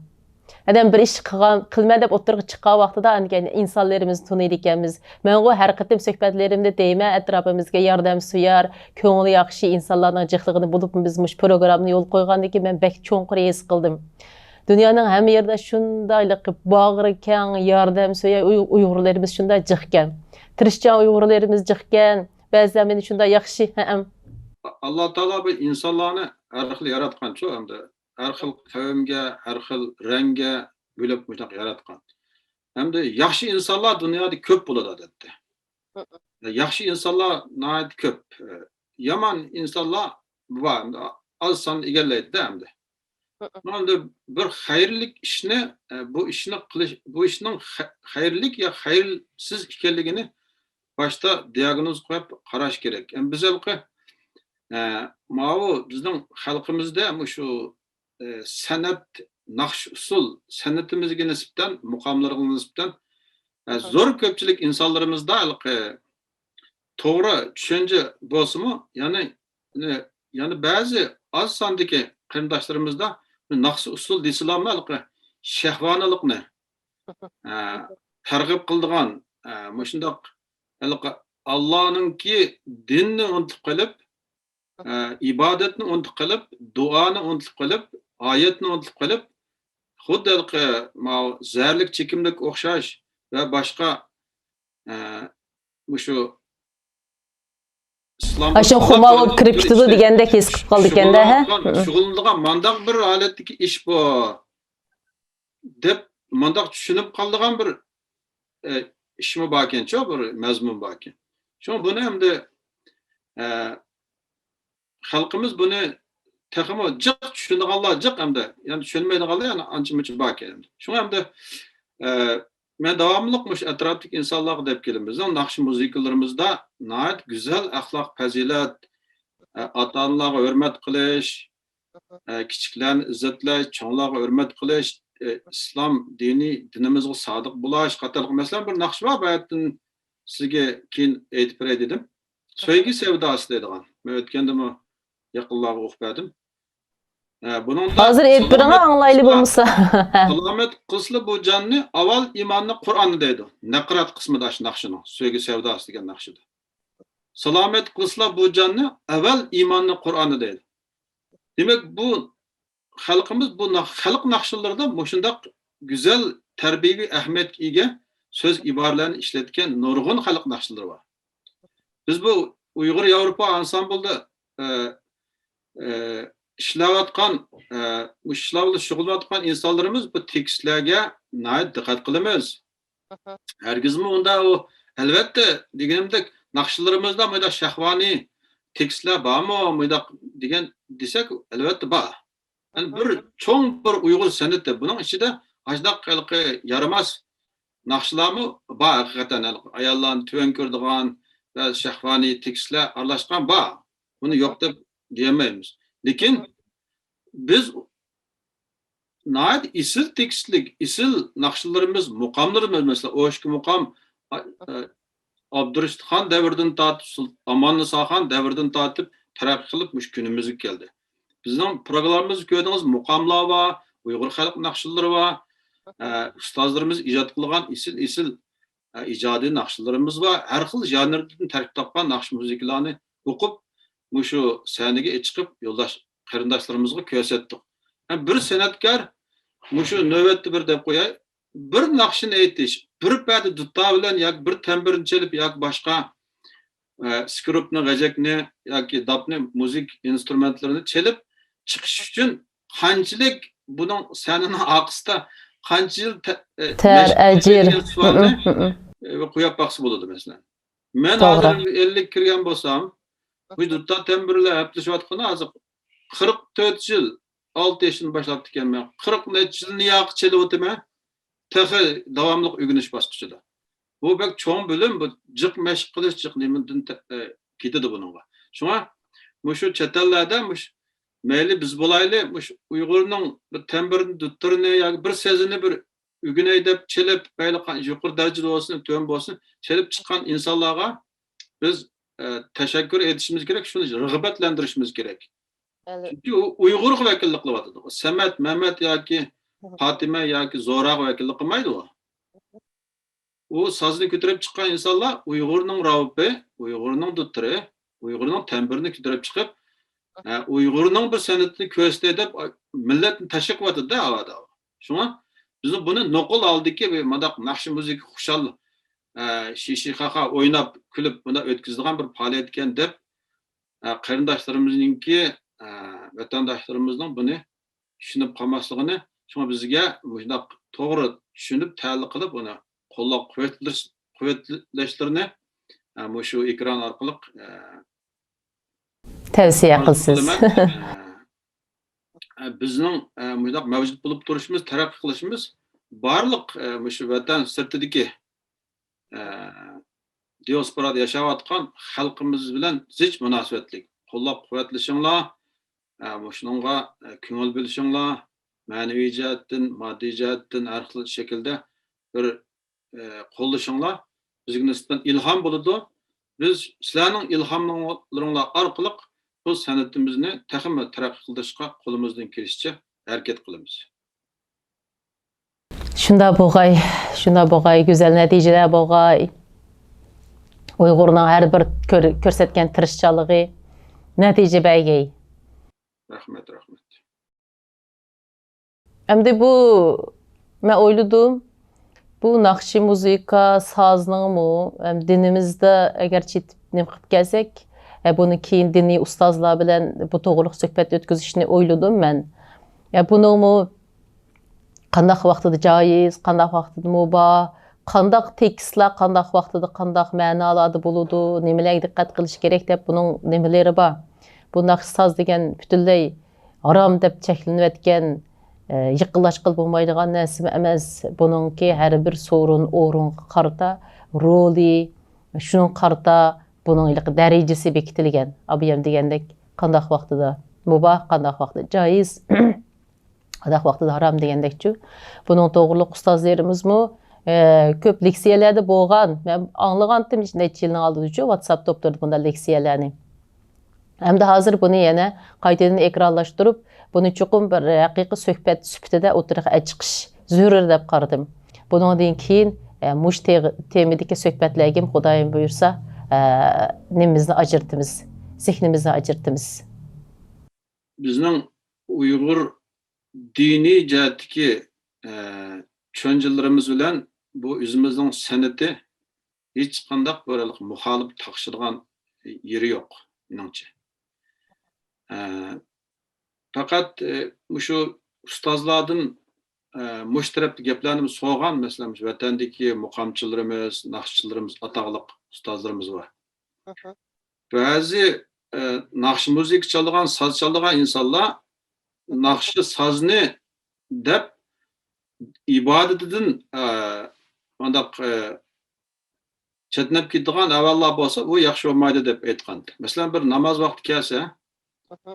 ئادەم بىر ئىش قىلغان، قىلىمەن دەپ ئوتتۇرىغا چىققان ۋاقتىدا، ئاندىن كېيىن ئىنسانلىرىمىزنى تونۇيدىكەنمىز. مەنغۇ ھەر قېتىم سۆھبەتلىرىمدە دەيمەن، ئەتراپىمىزغا ياردەمسۆيەر، كۆڭلى ياخشى ئىنسانلارنىڭ جىقلىقىنى، بولۇپمۇ بىز مۇشۇ پروگراممىنى يولغا قويغاندىن كېيىن مەن بەك چوڭقۇر ھېس قىلدىم. دۇنيانىڭ ھەممە يېرىدە شۇنداق باغرى كەڭ، ياردەمسۆيەر ئۇي-، ئۇيغۇرلىرىمىز شۇنداق جىقكەن. تىرىشچان ئۇيغۇرلىرىمىز جىقكەن. بەزىلەر مېنى شۇنداق ياخشى، ھەئەم. ئاللا تائالا بۇ ئىنسانلارنى ھەر خىل ياراتقانچۇ، ئەمدى ھەر خىل قەۋمگە، ھەر خىل رەڭگە بۆلۈپ مۇشۇنداق ياراتقان. ئەمدى ياخشى ئىنسانلار دۇنيادا كۆپ بولىدۇ، ئادەتتە. ياخشى ئىنسانلار ناھايىتى كۆپ. يامان ئىنسانلار بار، ئەمدى ئاز سان ئىگىلەيدۇ-دە ئەمدى. ئەمدى بىر خەيرلىك ئىشنى، بۇ ئىشنى قىلىش، بۇ ئىشنىڭ خە-، خەيرلىك يا خەيرسىز ئىكەنلىكىنى باشتا دىياگنوز قويۇپ قاراش كېرەك. ئەمدى بىز ھېلىقى، ماۋۇ بىزنىڭ خەلقىمىزدە مۇشۇ، سەنئەت، ناخشا ئۇسسۇل سەنئىتىمىزگە نىسبەتەن، مۇقاملىرىغا نىسبەتەن، زور كۆپچىلىك ئىنسانلىرىمىزدا ھېلىقى توغرا چۈشەنچە بولسىمۇ، يەنى، يەنى بەزى ئاز ساندىكى قېرىنداشلىرىمىزدا ناخشا ئۇسسۇل دېسىلامۇ ھېلىقى شەھۋانىلىقنى، ئە، تەرغىب قىلىدىغان، ئە، مۇشۇنداق ھېلىقى ئاللانىڭكى دىنىنى ئۇنتۇپ قېلىپ، ئە، ئىبادەتنى ئۇنتۇپ قېلىپ، دۇئانى ئۇنتۇپ قېلىپ، ئايەتنى ئۇنتۇپ قېلىپ، خۇددى ھېلىقى ماۋۇ زەھەرلىك چېكىملىككە ئوخشاش ۋە باشقا، ئە، مۇشۇ ئىسلام ئاشۇ خۇمار بولۇپ كىرىپ كېتىدۇ دېگەندەك ھېس قىلىپ قالىدىكەن-دە، ھە؟ شۇغۇللانغان، شۇغۇللىنىدىغان مانداق بىر ھالەتتىكى ئىش بۇ، دەپ مانداق چۈشىنىپ قالىدىغان بىر، ئە، ئىشمۇ باركەنچۇ، بىر مەزمۇن باركەن. شۇڭا بۇنى ئەمدى، ئە، خەلقىمىز بۇنى تېخىمۇ جىق چۈشىنىدىغانلار جىق ئەمدى. يەنى چۈشەنمەيدىغانلار يەنە ئانچە-مۇنچە باركەن ئەمدى. شۇڭا ئەمدى، ئە، مەن داۋاملىق مۇشۇ ئەتراپتىكى ئىنسانلارغا دەپ كېلىمەن. بىزنىڭ ناخشا مۇزىكىلىرىمىزدا ناھايىتى گۈزەل ئەخلاق پەزىلەت، ئە، ئاتا-ئانىلارغا ھۆرمەت قىلىش، ئە، كىچىكلەرنى ئىززەتلەش، چوڭلارغا ھۆرمەت قىلىش، ئە، ئىسلام دىنى، دىنىمىزغا سادىق بولۇش قاتارلىق. مەسىلەن، بىر ناخشا بار، بۇ يەردىن سىزگە كېيىن ئېيتىپ بېرەي دېدىم. سۆيگۈ سەۋداسى دەيدىغان. مەن ئۆتكەندىمۇ يېقىنلارغا ئوقۇپ بەردىم. ئە، بۇنىڭدا ھازىر ئېيتىپ بېرىڭ، سالامەت ئاڭلايلى قىلسىلا، بولمىسا. سالامەت قىلسىلا بۇ جاننى، ئاۋۋال ئىماننى، قۇرئاننى دەيدۇ. نەقرات قىسمىدا ئاشۇ ناخشىنىڭ، سۆيگۈ سەۋداسى دېگەن ناخشىدا. سالامەت قىلسىلا بۇ جاننى، ئەۋۋەل ئىماننى، قۇرئاننى دەيدۇ. دېمەك، بۇ خەلقىمىز بۇ ناخ-، خەلق ناخشىلىرىدا مۇشۇنداق گۈزەل تەربىيەۋى ئەھمىيەتكە ئىگە سۆز ئىبارىلەرنى ئىشلەتكەن نۇرغۇن خەلق ناخشىلىرى بار. بىز بۇ ئۇيغۇر ياۋروپا ئانسامبلدا، ئە، ئە، ئىشلەۋاتقان، ئە، مۇشۇ ئىشلار بىلەن شۇغۇللىنىۋاتقان ئىنسانلىرىمىز بۇ تېكىستلەرگە ناھايىتى دىققەت قىلىمىز. ئاھا. ھەرگىزمۇ ئۇندا ئۇ، ئەلۋەتتە، دېگىنىمدەك، ناخشىلىرىمىزدا مۇنداق شەھۋانىي تېكىستلەر بارمۇ، مۇنداق دېگەن دېسەك، ئەلۋەتتە بار. يەنى بىر، ئاھا، چوڭ بىر ئۇيغۇر سەنئىتى. بۇنىڭ ئىچىدە ئاشۇنداق ھېلىقى يارىماس ناخشىلارمۇ بار ھەقىقەتەن. ھېلىقى ئاياللارنى تۆۋەن كۆرىدىغان ۋە شەھۋانىي تېكىستلەر ئارىلاشقان بار. بۇنى يوق دەپ دېيەلمەيمىز. لېكىن بىز ناھايىتى ئېسىل تېكىستلىك، ئېسىل ناخشىلىرىمىز، مۇقاملىرىمىز، مەسىلەن، ئوشكا مۇقام، ئا-، ئا-، ئابدۇرېشىتخان دەۋرىدىن تارتىپ، سۇل-، ئاماننىساخان دەۋرىدىن تارتىپ تەرەققىي قىلىپ مۇشۇ كۈنىمىزگە كەلدى. بىزنىڭ پروگراممىمىزدا كۆردىڭىز، مۇقاملار بار، ئۇيغۇر خەلق ناخشىلىرى بار، ئە، ئۇستازلىرىمىز ئىجاد قىلغان ئېسىل، ئېسىل، ئە، ئىجادىي ناخشىلىرىمىز بار. ھەر خىل ژانىردىن تەركىب تاپقان ناخشا مۇزىكىلارنى ئوقۇپ، مۇشۇ سەھنىگە چىقىپ، يولداش قېرىنداشلىرىمىزغا كۆرسەتتۇق. ھەم بىر سەنئەتكار، مۇشۇ نۆۋەتتە بىر دەپ قوياي، بىر ناخشىنى ئېيتىش، بىر پەدە دۇتار بىلەن ياكى بىر تەمبۇرنى چېلىپ ياكى باشقا، ئە، سكرىپنى، غەجەكنى ياكى داپنى، مۇزىكا ئىنسترۇمېنتلىرىنى چېلىپ چىقىش ئۈچۈن قانچىلىك بۇنىڭ سەھنىنىڭ ئارقىسىدا قانچە يىل تە-، ئە، تەر، مەشىق ئەجىر. قىلغان سوئالنى، مم، مم، مم. ئە، قويۇپ باقسا بولىدۇ، مەسىلەن. مەن توغرا. ھازىر ئەللىككە كىرگەن بولسام، مۇشۇ دۇتار تەمبۇرلار ھەپىلىشىۋاتقىنى ھازىر قىرىق تۆت يىل، ئالتە ياشتىن باشلاپتىكەنمەن. قىرىق نەچچە يىلنى ياقى چېلىۋاتىمەن. تېخى داۋاملىق ئۆگىنىش باسقۇچىدا. بۇ بەك چوڭ بىلىم، بۇ جىق مەشىق قىلىش، جىق نېمىدىن تە-، ئە، كېتىدۇ بۇنىڭغا. شۇڭا مۇشۇ چەت ئەللەردە مۇش-، مەيلى بىز بولايلى، مۇشۇ ئۇيغۇرنىڭ بىر تەمبۇرنى، دۇتتۇرىنى ياكى بىر سېزىنى بىر ئۆگىنەي دەپ چېلىپ، مەيلى قا-، يۇقىرى دەرىجىدە بولسۇن، تۆۋەن بولسۇن، چېلىپ چىققان ئىنسانلارغا بىز، ئە، تەشەككۈر ئېيتىشىمىز كېرەك، شۇنى رىغبەتلەندۈرۈشىمىز كېرەك. بەلى. چۈنكى ئۇ ئۇيغۇرغا ۋەكىللىك قىلىۋاتىدۇ. سەمەت، مەمەت ياكى پاتىمە ياكى زوراغا ۋەكىللىك قىلمايدۇ ئۇ. ئۇ سازنى كۆتۈرۈپ چىققان ئىنسانلار ئۇيغۇرنىڭ راۋۇپى، ئۇيغۇرنىڭ دۇتتۇرى، ئۇيغۇرنىڭ تەمبۇرىنى كۆتۈرۈپ چىقىپ، ئە، ئۇيغۇرنىڭ بىر سەنئىتىنى كۆرسىتەي دەپ، ئا، مىللەتنى تەشۋىق قىلىۋاتىدۇ-دە ھاۋادا. شۇڭا بىزنىڭ بۇنى نوقۇل ھالدىكى بىر مۇنداق ناخشا مۇزىكا خۇشال، ئە، شىشىخاخا ئويناپ، كۈلۈپ، بۇنداق ئۆتكۈزىدىغان بىر پائالىيەتكەن دەپ، ئە، قېرىنداشلىرىمىزنىڭكى، ئە، ۋەتەنداشلىرىمىزنىڭ بۇنى چۈشىنىپ قالماسلىقىنى، شۇڭا بىزگە مۇشۇنداق توغرا چۈشىنىپ، تەھلىل قىلىپ، ئۇنى قوللاپ قۇۋۋەتلىرىش-، قۇۋۋەتلەشلىرىنى، ئە، مۇشۇ ئېكران ئارقىلىق، ئە، تەۋسىيە قىلىسىز. ئارزۇ قىلىمەن. ئە، ئە، بىزنىڭ، ئە، مۇشۇنداق مەۋجۇت بولۇپ تۇرۇشىمىز، تەرەققىي قىلىشىمىز بارلىق، ئە، مۇشۇ ۋەتەن سىرتىدىكى، ئە، دىياسپورادا ياشاۋاتقان خەلقىمىز بىلەن زىچ مۇناسىۋەتلىك. قوللاپ قۇۋۋەتلىشىڭلار، ئە، مۇشۇنىڭغا، ئە، كۆڭۈل بۆلۈشۈڭلار، مەنىۋى جەھەتتىن، ماددىي جەھەتتىن ھەر خىل شەكىلدە بىر، ئە، قوللىشىڭلار بىزگە نىسبەتەن ئىلھام بولىدۇ. بىز سىلەرنىڭ ئىلھاملىرىڭلار ئارقىلىق بۇ سەنئىتىمىزنى تېخىمۇ تەرەققىي قىلدۇرۇشقا قولىمىزدىن كېلىشىچە ھەرىكەت قىلىمىز. شۇنداق بولغاي، شۇنداق بولغاي، گۈزەل نەتىجىلەر بولغاي. ئۇيغۇرنىڭ ھەر بىر كۆر-، كۆرسەتكەن تىرىشچانلىقى، نەتىجە بەرگەي. رەھمەت، رەھمەت. ئەمدى بۇ، مەن ئويلىدىم، بۇ ناخشا، مۇزىكا، سازنىڭمۇ، ئەم، دىنىمىزدە ئەگەر چېتىپ نېمە قىلىپ كەلسەك، ئە، بۇنى كېيىن دىنىي ئۇستازلار بىلەن بۇ توغرۇلۇق سۆھبەت ئۆتكۈزۈشنى ئويلىدىم مەن. ئە، بۇنىڭمۇ قانداق ۋاقتىدا جايىز، قانداق ۋاقتىدا مۇباھ، قانداق تېكىستلار قانداق ۋاقتىدا، قانداق مەنالاردا بولىدۇ، نېمىلەرگە دىققەت قىلىش كېرەك دەپ بۇنىڭ نېمىلىرى بار. بۇ ناخشا ساز دېگەن پۈتۈنلەي ھارام دەپ چەكلىنىۋەتكەن، ئە، يېقىنلاشقىلى بولمايدىغان نەرسىمۇ ئەمەس. بۇنىڭكى ھەر بىر سورۇن، ئورۇنغا قارىتا رولى، شۇنىڭغا قارىتا بۇنىڭ ھېلىقى دەرىجىسى بېكىتىلگەن. ئابىيەم دېگەندەك، قانداق ۋاقتىدا مۇباھ، قانداق ۋاقتىدا جايىز، قانداق ۋاقتىدا ھارام دېگەندەكچۇ. بۇنىڭ توغرۇلۇق ئۇستازلىرىمىزمۇ، ئە، كۆپ لېكسىيەلەردە بولغان. مەن ئاڭلىغانتىم نەچچە يىلنىڭ ئالدىدىچۇ، ۋاتساپ توپلىرىدا بۇنداق لېكسىيەلەرنى. ئەمدى ھازىر بۇنى يەنە قايتىدىن ئېكرانلاشتۇرۇپ، بۇنى چوقۇم بىر ھەقىقىي سۆھبەت سۈپىتىدە ئوتتۇرىغا چىقىش زۆرۈر دەپ قارىدىم. بۇنىڭدىن كېيىن، ئە، مۇشۇ تېغ-، تېمىدىكى سۆھبەتلەرگىمۇ خۇدايىم بۇيرۇسا، ئە، نېمىمىزنى ئاجرىتىمىز، زېھنىمىزنى ئاجرىتىمىز. بىزنىڭ ئۇيغۇر دىنىي جەھەتتىكى، ئە، چۈشەنچىلىرىمىز بىلەن بۇ ئۆزىمىزنىڭ سەنئىتى ھېچقانداق بىر مۇخالىپ تاقىشىدىغان يېرى يوق، مېنىڭچە. ئە، پەقەت، ئە، مۇشۇ ئۇستازلاردىن، ئە، مۇشۇ تەرەپتە گەپلەرنى سورىغان، مەسىلەن، مۇشۇ ۋەتەندىكى مۇقامچىلىرىمىز، ناخشىچىلىرىمىز، ئاتاقلىق ئۇستازلىرىمىز بار. بەزى، ئە، ناخشا مۇزىكا چالىدىغان، ساز چالىدىغان ئىنسانلار ناخشا سازنى دەپ ئىبادىتىدىن، ئە، مۇنداق، ئە، چەتنەپ كېتىدىغان ئەھۋاللار بولسا، ئۇ ياخشى بولمايدۇ دەپ ئېيتقان. مەسىلەن، بىر ناماز ۋاقتى كەلسە،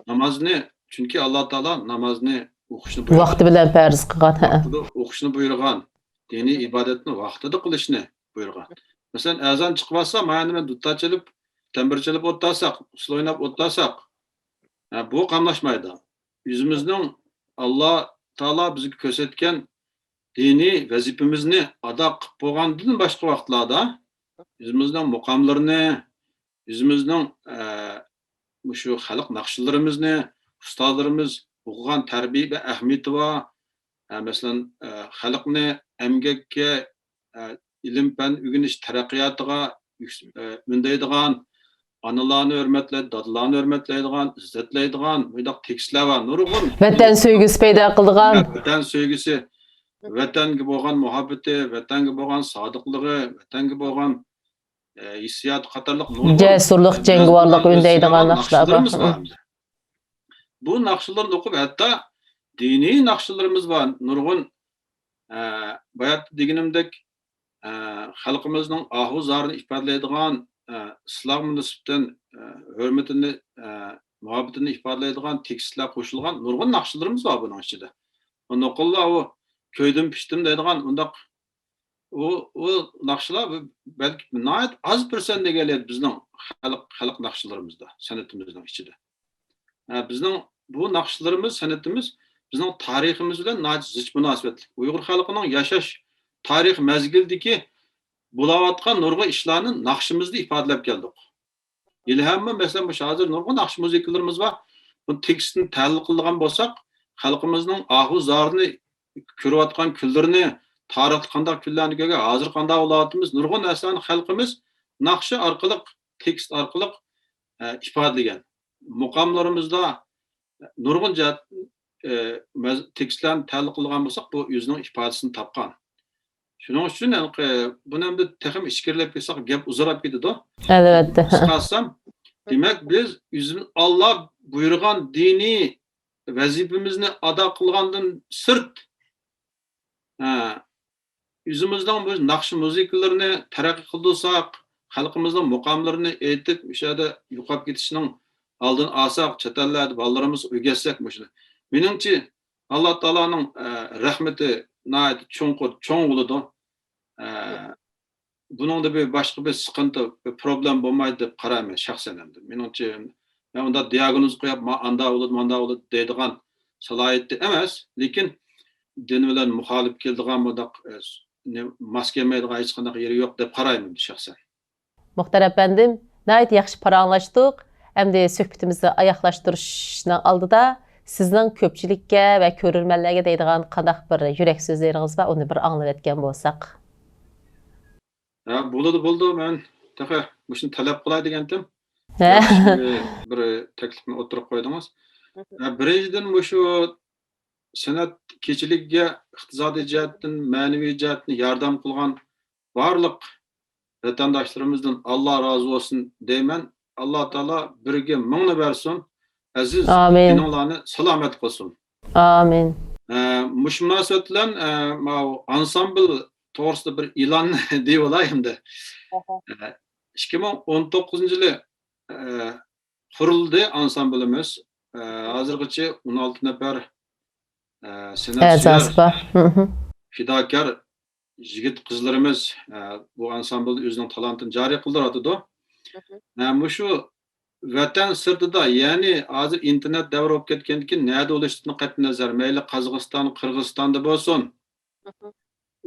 نامازنى، چۈنكى ئاللا تائالا نامازنى ئوقۇشنى بۇيرۇغان. ۋاقتى بىلەن پەرز قىلغان، ھە. ۋاقتىدا ئوقۇشنى بۇيرۇغان. دىنىي ئىبادەتنى ۋاقتىدا قىلىشنى بۇيرۇغان. مەسىلەن، ئەزان چىقىۋاتسا، مانا مەن دۇتار چېلىپ، تەمبۇر چېلىپ ئولتۇرساق، ئۇسسۇل ئويناپ ئولتۇرساق، ھە، بۇ قاملاشمايدۇ. ئۆزىمىزنىڭ ئاللا تائالا بىزگە كۆرسەتكەن دىنىي ۋەزىپىمىزنى ئادا قىلىپ بولغاندىن باشقا ۋاقىتلاردا ئۆزىمىزنىڭ مۇقاملىرىنى، ئۆزىمىزنىڭ، ئە، مۇشۇ خەلق ناخشىلىرىمىزنى، ئۇستازلىرىمىز ئوقۇغان تەربىيە ۋە ئەھمىيىتى بار، ئە، مەسىلەن، ئە، خەلقنى ئەمگەككە، ئە، ئىلىم-پەن ئۆگىنىش تەرەققىياتىغا يۈكس-، ئە، ئۈندەيدىغان، ئانىلارنى ھۆرمەتلەيدۇ، دادىلارنى ھۆرمەتلەيدىغان، ئىززەتلەيدىغان مۇنداق تېكىستلەر بار، نۇرغۇن. ۋەتەن سۆيگۈسى پەيدا قىلىدىغان. ۋەتەن سۆيگۈسى، ۋەتەنگە بولغان مۇھەببىتى، ۋەتەنگە بولغان سادىقلىقى، ۋەتەنگە بولغان، ئە، ھېسسىياتى قاتارلىق نۇرغۇن جەسۇرلۇق، جەڭگىۋارلىق ئۆندەيدىغان ناخشىلار بار. ناخشىلىرىمىز بار ئەمدى. بۇ ناخشىلارنى ئوقۇپ، ھەتتا دىنىي ناخشىلىرىمىز بار، نۇرغۇن، ئە، باياتتا دېگىنىمدەك، ئە، خەلقىمىزنىڭ ئاھۇ زارىنى ئىپادىلەيدىغان، ئە، ئىسلامغا نىسبەتەن، ئە، ھۆرمىتىنى، ئە، مۇھەببىتىنى ئىپادىلەيدىغان تېكىستلەر قوشۇلغان نۇرغۇن ناخشىلىرىمىز بار بۇنىڭ ئىچىدە. بۇ نوقۇللا ئۇ كۆيدۈم پىشتىم دەيدىغان ئۇنداق ئۇ، ئۇ ناخشىلار بەلكى ناھايىتى ئاز پىرسەنت دېگەنلەر بىزنىڭ خەلق، خەلق ناخشىلىرىمىزدا، سەنئىتىمىزنىڭ ئىچىدە. ھە، بىزنىڭ بۇ ناخشىلىرىمىز، سەنئىتىمىز بىزنىڭ تارىخىمىز بىلەن ناھايىتى زىچ مۇناسىۋەتلىك. ئۇيغۇر خەلقىنىڭ ياشاش تارىخ مەزگىلىدىكى بولاۋاتقان نۇرغۇن ئىشلارنى ناخشىمىزدا ئىپادىلەپ كەلدۇق. ھېلىھەممۇ، مەسىلەن، مۇشۇ ھازىر نۇرغۇن ناخشا مۇزىكىلىرىمىز بار. بۇ تېكىستنى تەھلىل قىلىدىغان بولساق، خەلقىمىزنىڭ ئاھۇ زارىنى كۆرۈۋاتقان كۈنلىرىنى، تارىختا قانداق كۈنلەرنى كۆرگەن، ھازىر قانداق بولۇۋاتىمىز، نۇرغۇن نەرسىلەرنى خەلقىمىز ناخشا ئارقىلىق، تېكىست ئارقىلىق، ئە، ئىپادىلىگەن. مۇقاملىرىمىزدا نۇرغۇن جەھەت، ئە، مەز-، تېكىستلەرنى تەھلىل قىلىدىغان بولساق، بۇ ئۆزىنىڭ ئىپادىسىنى تاپقان. شۇنىڭ ئۈچۈن، ھېلىقى، بۇنى ئەمدى تېخىمۇ ئىچكىرىلەپ كەتسەك، گەپ ئۇزىراپ كېتىدۇ. ئەلۋەتتە. قىسقارتسام، دېمەك، بىز ئۆزىمىز ئاللا بۇيرۇغان دىنىي ۋەزىپىمىزنى ئادا قىلغاندىن سىرت، ھە، ئۆزىمىزنىڭ بۇ ناخشا مۇزىكىلىرىنى تەرەققىي قىلدۇرساق، خەلقىمىزنىڭ مۇقاملىرىنى ئېيتىپ، ئۆشە يەردە يوقاپ كېتىشىنىڭ ئالدىنى ئالساق، چەت ئەللەردە بالىلىرىمىزغا ئۆگەتسەك مۇشۇنى. مېنىڭچە، ئاللا تائالانىڭ، ئە، رەھمىتى ناھايىتى چوڭقۇر، چوڭ بولىدۇ. ئە، بۇنىڭدا بىر باشقا بىر سىقىنتى، بىر پروبلېم بولمايدۇ دەپ قارايمەن شەخسەن ئەمدى. مېنىڭچە، مەن ئۇنداق دىئاگنوز قويۇپ، ما-، ئاندا بولىدۇ، ماندا بولىدۇ دەيدىغان سالاھىيەتتە ئەمەس، لېكىن دىن بىلەن مۇخالىپ كېلىدىغان بۇنداق، ئە، نېمە، ماس كەلمەيدىغان ھېچقانداق يېرى يوق دەپ قارايمەن شەخسەن. مۇختەر ئەپەندىم، ناھايىتى ياخشى پاراڭلاشتۇق. ئەمدى سۆھبىتىمىزنى ئاياغلاشتۇرۇشنىڭ ئالدىدا سىزنىڭ كۆپچىلىككە ۋە كۆرۈرمەنلەرگە دەيدىغان قانداق بىر يۈرەك سۆزلىرىڭىز بار، ئۇنى بىر ئاڭلىۋەتكەن بولساق. ھە، بولىدۇ، بولىدۇ. مەن تېخى مۇشۇنى تەلەپ قىلاي دېگەنتىم. ھە. ياخشى بىر تەكلىپنى ئوتتۇرىغا قويدىڭىز. ھە، بىرىنچىدىن، مۇشۇ سەنئەت كېچىلىكىگە ئىقتىسادىي جەھەتتىن، مەنىۋى جەھەتتىن ياردەم قىلغان بارلىق ۋەتەنداشلىرىمىزدىن ئاللا رازى بولسۇن دەيمەن. ئاللا تائالا بىرگە مىڭنى بەرسۇن. ئەزىز ئامىن. دىنىڭلارنى سالامەت قىلسۇن. ئامىن. ئە، مۇشۇ مۇناسىۋەت بىلەن، ئە، ماۋۇ ئانسامبىل توغرىسىدا بىر ئېلان دېيىۋالاي ئەمدى. ئەھە. ئە، ئىككى مىڭ ئون توققۇزىنچى يىلى، ئە، قۇرۇلدى ئانسامبىلىمىز. ئە، ھازىرغىچە ئون ئالتە نەپەر، ئە، سەنئەت ئەزاسى سۆيەر، بار. مھم. پىداكار يىگىت قىزلىرىمىز، ئە، بۇ ئانسامبىلدا ئۆزىنىڭ تالانتىنى جارى قىلدۇرۇۋاتىدۇ. مھم. ئە، مۇشۇ ۋەتەن سىرتىدا، يەنى ھازىر ئىنتېرنېت دەۋرى بولۇپ كەتكەندىكىن، نەدە بولۇشىدىن قەتئىينەزەر، مەيلى قازاقىستان، قىرغىزىستاندا بولسۇن، مھم.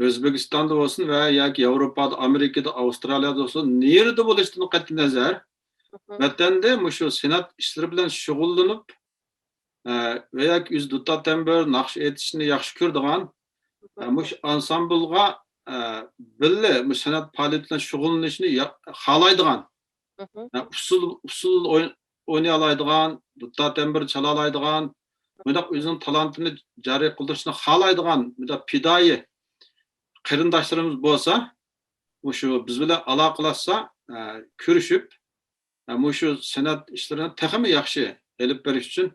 ئۆزبېكىستاندا بولسۇن ۋە ياكى ياۋروپادا، ئامېرىكىدا، ئاۋسترالىيەدە بولسۇن، نېرىدا بولۇشىدىن قەتئىينەزەر، مھم. ۋەتەندە مۇشۇ سەنئەت ئىشلىرى بىلەن شۇغۇللىنىپ، ئە، ۋە ياكى ئۆزى دۇتار تەمبۇر، ناخشا ئېيتىشنى ياخشى كۆرىدىغان، ئە، مھم. مۇشۇ ئانسامبىلغا، ئە، بىللە مۇشۇ سەنئەت پائالىيىتى بىلەن شۇغۇللىنىشنى يا-، خالايدىغان، مھم. ئە، ئۇسسۇل، ئۇسسۇل ئوي-، ئوينىيالايدىغان، دۇتار تەمبۇر چالالايدىغان، مۇنداق ئۆزىنىڭ تالانتىنى جارى قىلدۇرۇشنى خالايدىغان مۇنداق پىدائىي قېرىنداشلىرىمىز بولسا، مۇشۇ بىز بىلەن ئالاقىلەشسە، ئە، كۆرۈشۈپ، ئە، مۇشۇ سەنئەت ئىشلىرىنى تېخىمۇ ياخشى ئېلىپ بېرىش ئۈچۈن،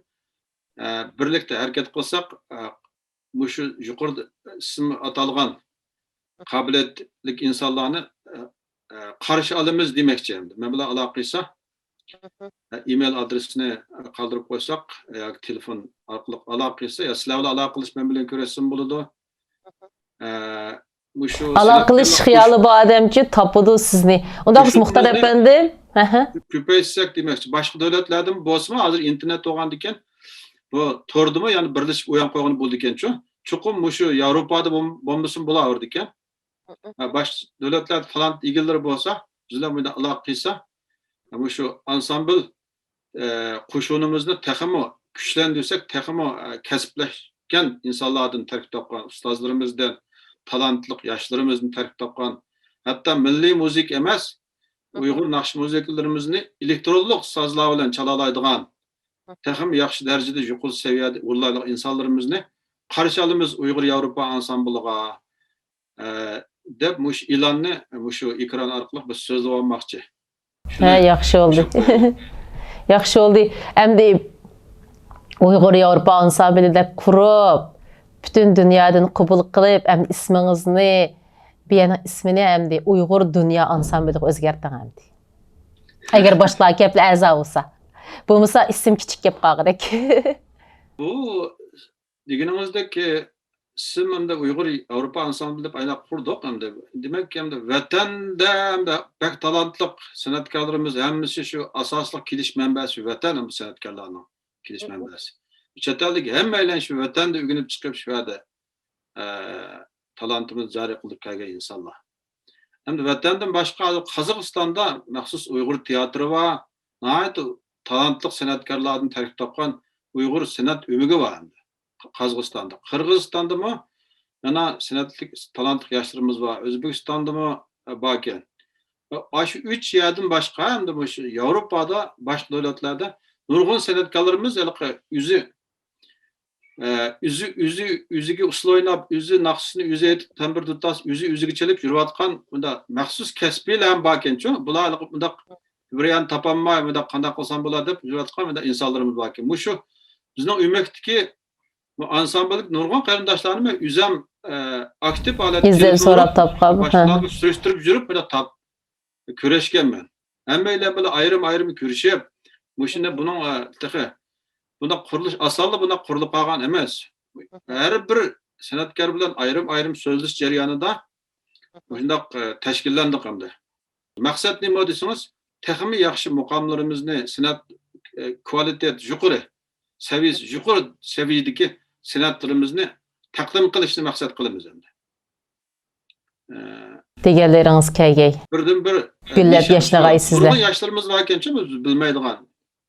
ئە، بىرلىكتە ھەرىكەت قىلساق، ئە، مۇشۇ يۇقىرىدا ئىسمى ئاتالغان قابىلىيەتلىك ئىنسانلارنى، ئە، ئە، قارشى ئالىمىز دېمەكچى ئەمدى. مەن بىلەن ئالاقە قىلسا، ئە، ئىمېيل ئادرېسىنى قالدۇرۇپ قويساق ياكى تېلېفون ئارقىلىق ئالاقە قىلسا، يا سىلەر بىلەن ئالاقە قىلىش مەن بىلەن كۆرۈشسىمۇ بولىدۇ. ئە، مۇشۇ ئالاقە قىلىش سەنئەت خىيالى بار ئادەمچۇ تاپىدۇ سىزنى. ئۇنداق بولسا مۇختار ئەپەندى. ھە، ھە. كۆپەيتسەك دېمەكچى. باشقا دۆلەتلەردىمۇ بولسىمۇ، ھازىر ئىنتېرنېت بولغاندىكىن، بۇ توردىمۇ يەنە بىرلىشىپ ئويۇن قويغىلى بولىدىكەنچۇ. چوقۇم مۇشۇ ياۋروپادا بولم-، بولمىسىمۇ بولاۋېرىدىكەن. ھە، باشقا دۆلەتلەردە تالانت ئىگىلىرى بولسا، بىز بىلەن بۇنداق ئالاقە قىلسا، مۇشۇ ئانسامبىل، ئە، قوشۇنىمىزنى تېخىمۇ كۈچلەندۈرسەك، تېخىمۇ، ئە، كەسىپلەشكەن ئىنسانلاردىن تەركىب تاپقان، ئۇستازلىرىمىزدىن، تالانتلىق ياشلىرىمىزدىن تەركىب تاپقان، ھەتتا مىللىي مۇزىكا ئەمەس، ئۇيغۇر ناخشا مۇزىكىلىرىمىزنى ئېلېكترونلۇق سازلار بىلەن چالالايدىغان، تېخىمۇ ياخشى دەرىجىدە يۇقىرى سەۋىيەدە ئۇرۇلايدىغان ئىنسانلىرىمىزنى قارشى ئالىمىز ئۇيغۇر ياۋروپا ئانسامبىلىغا، ئە، دەپ مۇشۇ ئېلاننى مۇشۇ ئېكران ئارقىلىق بىز سۆزلىۋالماقچى. ھە، شۇنى ياخشى بولدى. ياخشى بولدى. ئەمدى ئۇيغۇر ياۋروپا ئانسامبىلى دەپ قۇرۇپ، پۈتۈن دۇنيادىن قوبۇل قىلىپ، ئەمدى ئىسمىڭىزنى، بىيەنىڭ ئىسمىنى ئەمدى ئۇيغۇر دۇنيا ئانسامبىلىغا ئۆزگەرتىڭ ئەمدى. ئەگەر باشقىلار كەپلا ئەزا بولسا. بولمىسا ئىسىم كىچىك كەپ قالغۇدەك. بۇ دېگىنىڭىزدەك، ئىسىم ئەمدى ئۇيغۇر ياۋروپا ئانسامبىلى دەپ ئايلاپ قۇردۇق ئەمدى. دېمەك، ئەمدى ۋەتەندە ئەمدى بەك تالانتلىق سەنئەتكارلىرىمىز ھەممىسى شۇ ئاساسلىق كېلىش مەنبەسى شۇ ۋەتەن، ئەمدى سەنئەتكارلارنىڭ كېلىش مەنبەسى. چەت ئەلدىكى ھەممەيلەن شۇ ۋەتەندە ئۆگىنىپ چىقىپ شۇ يەردە، ئە، تالانتىمىزنى جارى قىلدۇرۇپ كەلگەن ئىنسانلار. ئەمدى ۋەتەندىن باشقا ھازىر قازاقىستاندا مەخسۇس ئۇيغۇر تىياتىرى بار، ناھايىتى تالانتلىق سەنئەتكارلاردىن تەركىب تاپقان ئۇيغۇر سەنئەت ئۆمىكى بار ئەمدى قازاقىستاندا. قىرغىزىستاندىمۇ يەنە سەنئەتلىك، تالانتلىق ياشلىرىمىز بار، ئۆزبېكىستاندىمۇ باركەن. ئاشۇ ئۈچ يەردىن باشقا ئەمدى مۇشۇ ياۋروپادا باشقا دۆلەتلەردە نۇرغۇن سەنئەتكارلىرىمىز ھېلىقى ئۆزى ئە، ئۆزى، ئۆزى، ئۆزىگە ئۇسسۇل ئويناپ، ئۆزى ناخشىسىنى ئۆزى ئېيتىپ، تەمبۇر دۇتاس ئۆزى ئۆزىگە چېلىپ يۈرۈۋاتقان مۇنداق مەخسۇس كەسپىيلەر ھەم باركەنچۇ. بۇلار مۇنداق بىر يەرنى تاپالماي، مۇنداق قانداق قىلسام بولار دەپ يۈرۈۋاتقان مۇنداق ئىنسانلىرىمىز باركەن. مۇشۇ بىزنىڭ ئۆمەكتىكى بۇ ئانسامبىلدىكى نۇرغۇن قېرىنداشلارنى مەن ئۆزۈم، ئە، ئاكتىپ ھالەتتە ئىزدەپ سوراپ تاپقان. باشقىلارغا سۈرۈشتۈرۈپ يۈرۈپ مۇنداق تاپ-، كۆرۈشكەنمەن. ھەممەيلەن بىلەن ئايرىم-ئايرىم كۆرۈشۈپ، مۇشۇنى بۇنىڭ، ئە، تېخى بۇنداق قۇرۇلۇش ئاسانلا بۇنداق قۇرۇلۇپ قالغان ئەمەس. ھەر بىر سەنئەتكار بىلەن ئايرىم-ئايرىم سۆزلىشىش جەريانىدا مۇشۇنداق، ئە، تەشكىللەندۇق ئەمدى. مەقسەت نېمە دېسىڭىز، تېخىمۇ ياخشى مۇقاملىرىمىزنى، سەنئەت، ئە، كۋالىتېت يۇقىرى، سەۋىيەسى يۇقىرى سەۋىيەدىكى سەنئەتلىرىمىزنى تەقدىم قىلىشنى مەقسەت قىلىمىز ئەمدى. ئە، دېگەنلىرىڭىز كەلگەي. بىردىن بىر، ئە، گۈللەپ نىشان. ياشنىغايسىزلەر. نۇرغۇن ياشلىرىمىز باركەنچۇ، بىز بىلمەيدىغان.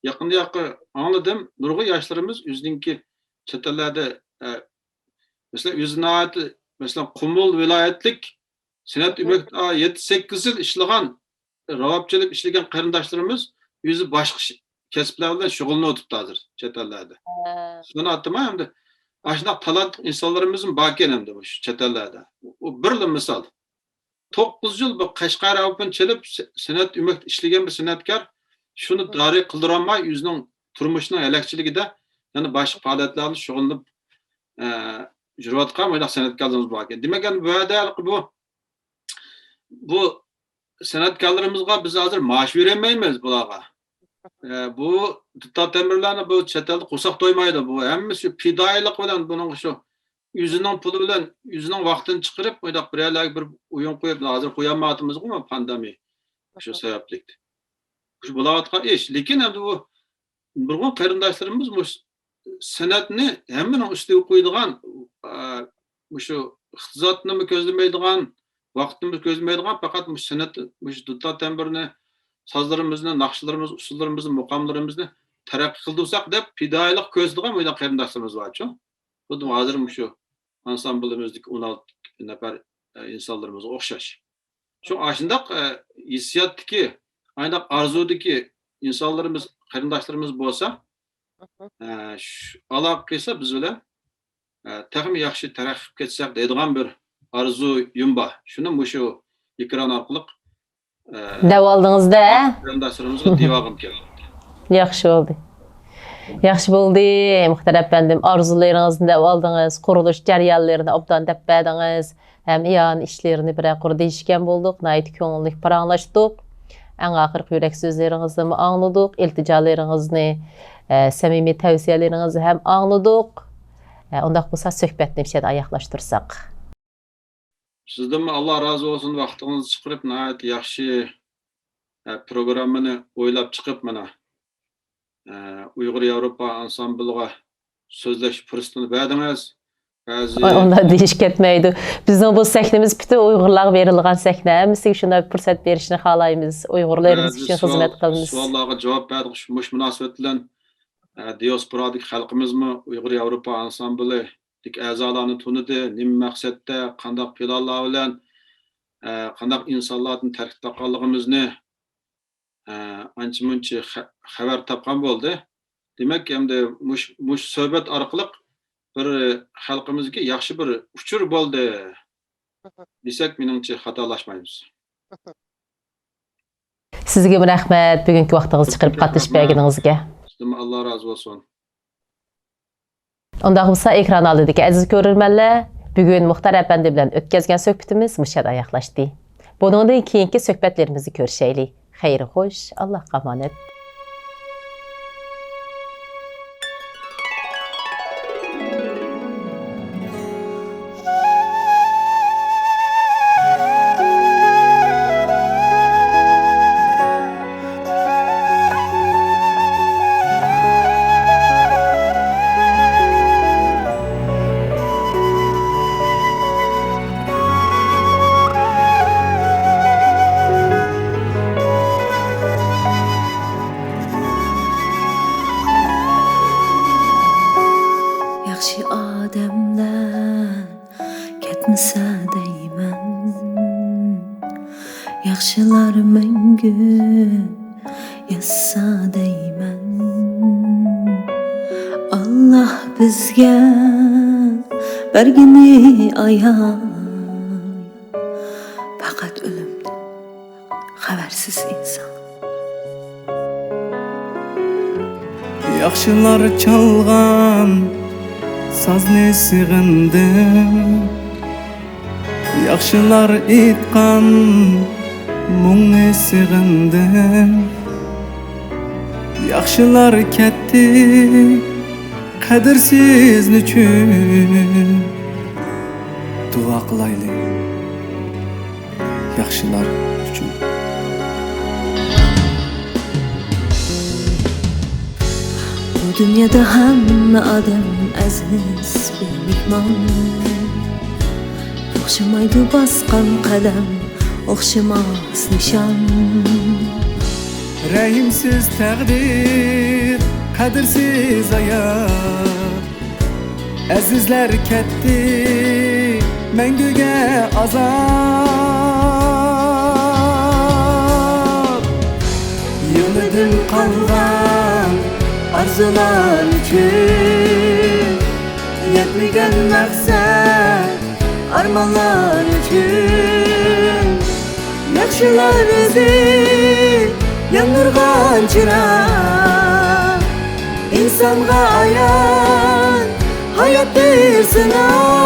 يېقىندا ياقى ئاڭلىدىم، نۇرغۇن ياشلىرىمىز ئۆزىنىڭكى چەت ئەللەردە، ئە، مەسىلەن، ئۆزى ناھايىتى، مەسىلەن، قۇمۇل ۋىلايەتلىك سەنئەت ئۆمەكتە يەتتە، سەككىز يىل ئىشلىغان، راۋاب چېلىپ ئىشلىگەن قېرىنداشلىرىمىز ئۆزى باشقا ئىش، كەسىپلەر بىلەن شۇغۇللىنىۋېتىپتۇ ھازىر چەت ئەللەردە. ھە. سەنئەتتىمۇ ئەمدى ئاشۇنداق تالانتلىق ئىنسانلىرىمىزمۇ باركەن ئەمدى مۇشۇ چەت ئەللەردە. ئۇ بىرلا مىسال. توققۇز يىل بۇ قەشقەر راۋابىنى چېلىپ، سە-، سەنئەت ئۆمەكتە ئىشلىگەن بىر سەنئەتكار شۇنى جارى قىلدۇرالماي، ئۆزىنىڭ تۇرمۇشىنىڭ ھەلەكچىلىكىدە يەنە باشقا پائالىيەتلەر بىلەن شۇغۇللىنىپ، ئە، يۈرۈۋاتقان مۇنداق سەنئەتكارلىرىمىز باركەن. دېمەك، ئەمدى بۇ يەردە ھېلىقى بۇ، بۇ سەنئەتكارلىرىمىزغا بىز ھازىر مائاش بېرەلمەيمىز بۇلارغا. ئە، بۇ دۇتار تەمبۇرلارنى بۇ چەت ئەلدە قورساق تويمايدۇ. بۇ ھەممىسى پىدائىيلىق بىلەن بۇنىڭغا شۇ ئۆزىنىڭ پۇلى بىلەن ئۆزىنىڭ ۋاقتىنى چىقىرىپ، مۇنداق بىر يەرلەرگە بىر ئويۇن قويۇپ، ھازىر قويالمايۋاتىمىزغۇ، مانا پاندېمىيە شۇ سەۋەبلىك. شۇ بولاۋاتقان ئىش. لېكىن ئەمدى بۇ نۇرغۇن قېرىنداشلىرىمىز مۇشۇ سەنئەتنى ھەممىنىڭ ئۈستىگە قويىدىغان، ئا، مۇشۇ ئىقتىسادنىمۇ كۆزلىمەيدىغان، ۋاقىتنىمۇ كۆزلىمەيدىغان، پەقەت مۇشۇ سەنئەت، مۇشۇ دۇتار تەمبۇرنى، سازلىرىمىزنى، ناخشىلىرىمىز، ئۇسسۇللىرىمىزنى، مۇقاملىرىمىزنى تەرەققىي قىلدۇرساق دەپ پىدائىيلىق كۆرسىتىدىغان مۇنداق قېرىنداشلىرىمىز بارچۇ. خۇددى ھازىر مۇشۇ ئانسامبىلىمىزدىكى ئون ئالتە نەپەر، ئە، ئىنسانلىرىمىزغا ئوخشاش. شۇ ئاشۇنداق، ئە، ھېسسىياتتىكى، ئاينداق ئارزۇدىكى ئىنسانلىرىمىز، قېرىنداشلىرىمىز بولسا، ئە، شۇ ئالاقە قىلسا بىز بىلەن، ئە، تېخىمۇ ياخشى تەرەققىي قىلىپ كەتسەك دەيدىغان بىر ئارزۇيۇم بار. شۇنى مۇشۇ ئېكران ئارقىلىق، ئە، دەۋالدىڭىز-دە. قېرىنداشلىرىمىزغا دېيىۋالغۇم كەلدى. ياخشى بولدى. ياخشى بولدى، مۇختەر ئەپەندىم. ئارزۇلىرىڭىزنى دەۋالدىڭىز، قۇرۇلۇش جەريانلىرىنى ئوبدان دەپ بەردىڭىز. ھەم ئىئانە ئىشلىرىنى بىرەر قۇر دېيىشكەن بولدۇق، ناھايىتى كۆڭۈللۈك پاراڭلاشتۇق. ئەڭ ئاخىرقى يۈرەك سۆزلىرىڭىزنىمۇ ئاڭلىدۇق، ئىلتىجالىرىڭىزنى، ئە، سەمىمىي تەۋسىيەلىرىڭىزنى ھەم ئاڭلىدۇق. ئە، ئۇنداق بولسا سۆھبەتنى مۇشۇ يەردە ئاياغلاشتۇرساق. سىزدىنمۇ ئاللا رازى بولسۇن، ۋاقتىڭىزنى چىقىرىپ ناھايىتى ياخشى، ئە، پروگراممىنى ئويلاپ چىقىپ مانا، ئە، ئۇيغۇر ياۋروپا ئانسامبىلىغا سۆزلەش پۇرسىتىنى بەردىڭىز. بەزى ئۇنداق دېيىش كەتمەيدۇ. بىزنىڭ بۇ سەھنىمىز پۈتۈن ئۇيغۇرلارغا بېرىلغان سەھنە. ھەممىسىگە شۇنداق پۇرسەت بېرىشنى خالايمىز. ئۇيغۇرلىرىمىز بەزى ئۈچۈن سوئال، خىزمەت قىلىمىز. سوئاللارغا جاۋاب بەردۇق شۇ، مۇشۇ مۇناسىۋەت بىلەن، ئە، دىياسپورادىكى خەلقىمىزمۇ ئۇيغۇر ياۋروپا ئانسامبىلى دىكى ئەزالارنى تونۇدى، نېمە مەقسەتتە، قانداق پىلانلار بىلەن، ئە، قانداق ئىنسانلاردىن تەركىب تاپقانلىقىمىزنى، ئە، ئانچە-مۇنچە خە-، خەۋەر تاپقان بولدى. دېمەك، ئەمدى مۇش-، مۇشۇ سۆھبەت ئارقىلىق بىر خەلقىمىزگە ياخشى بىر ئۇچۇر بولدى دېسەك، مېنىڭچە خاتالاشمايمىز. سىزگىمۇ رەھمەت، بۈگۈنكى ۋاقتىڭىزنى چىقىرىپ قاتنىشىپ بەرگىنىڭىزگە. سىزدىنمۇ ئاللا رازى بولسۇن. ئۇنداق بولسا، ئېكران ئالدىدىكى ئەزىز كۆرۈرمەنلەر، بۈگۈن مۇختەر ئەپەندى بىلەن ئۆتكۈزگەن سۆھبىتىمىز مۇشۇ يەردە ئاياغلاشتى. بۇنىڭدىن كېيىنكى سۆھبەتلىرىمىزدە كۆرۈشەيلى. خەير خوش، ئاللاھقا ئامانەت. ياخشى ئادەملەر كەتمىسە دەيمەن، ياخشىلار مەڭگۈ ياشىسا دەيمەن. ئاللاھ بىزگە بەرگىنى ئاياي، پەقەت ئۆلۈمدىن خەۋەرسىز ئىنسان. ياخشىلار چالغان سازنى سېغىندىم، ياخشىلار ئېيتقان مۇڭنى سېغىندىم. ياخشىلار كەتتى قەدىرسىز نېچۈن؟ دۇئا قىلايلى ياخشىلار ئۈچۈن. بۇ دۇنيادا ھەممە ئادەم ئەزىز بىر مېھمان. ئوخشىمايدۇ باسقان قەدەم، ئوخشىماس نىشان. رەھىمسىز تەقدىر، قەدىرسىز ھايات. ئەزىزلەر كەتتى مەڭگۈگە ئازاب. يولىدىن قالغان ئارزۇلار ئۈچۈن، يەتمىگەن مەقسەت ئارمانلار ئۈچۈن، ناخشىلار ئىزى، ياندۇرغان چىراغ، ئىنسانغا ئايان ھايات بىر سىناق.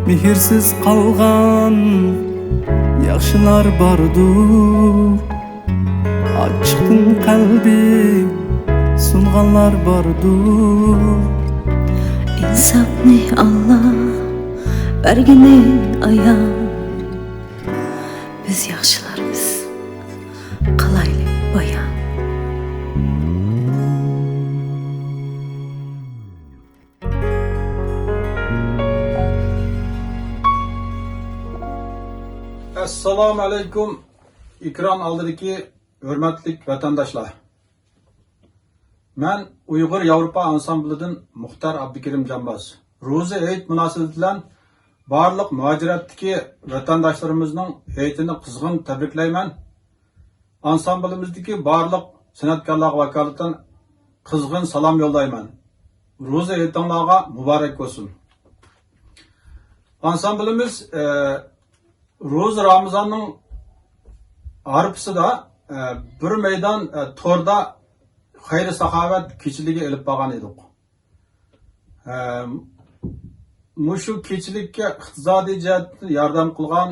مېھىرسىز قالغان ياخشىلار باردۇر، ئاچچىقتىن قەلبى سۇنغانلار باردۇر. ئىنساپنى ئاللا بەرگىنى ئايان، بىز ياخشىلارمىز، قىلايلى بايان. ئەسسالامۇ ئەلەيكۇم، ئېكران ئالدىدىكى ھۆرمەتلىك ۋەتەنداشلار! مەن ئۇيغۇر ياۋروپا ئانسامبلىدىن مۇختار ئابدۇكېرىم جامباز. روزا ھېيت مۇناسىۋىتى بىلەن بارلىق مۇھاجىرەتتىكى ۋەتەنداشلىرىمىزنىڭ ھېيتىنى قىزغىن تەبرىكلەيمەن. ئانسامبلىمىزدىكى بارلىق سەنئەتكارلارغا ۋاكالىتەن قىزغىن سالام يوللايمەن. روزا ھېيتىڭلارغا مۇبارەك بولسۇن. ئانسامبلىمىز، ئە، روزا رامىزاننىڭ ھارپىسىدا، ئە، بىر مەيدان، ئە، توردا خەير-ساخاۋەت كېچىلىكى ئېلىپ بارغان ئىدۇق. ئە، مۇشۇ كېچىلىككە ئىقتىسادىي جەھەتتىن ياردەم قىلغان،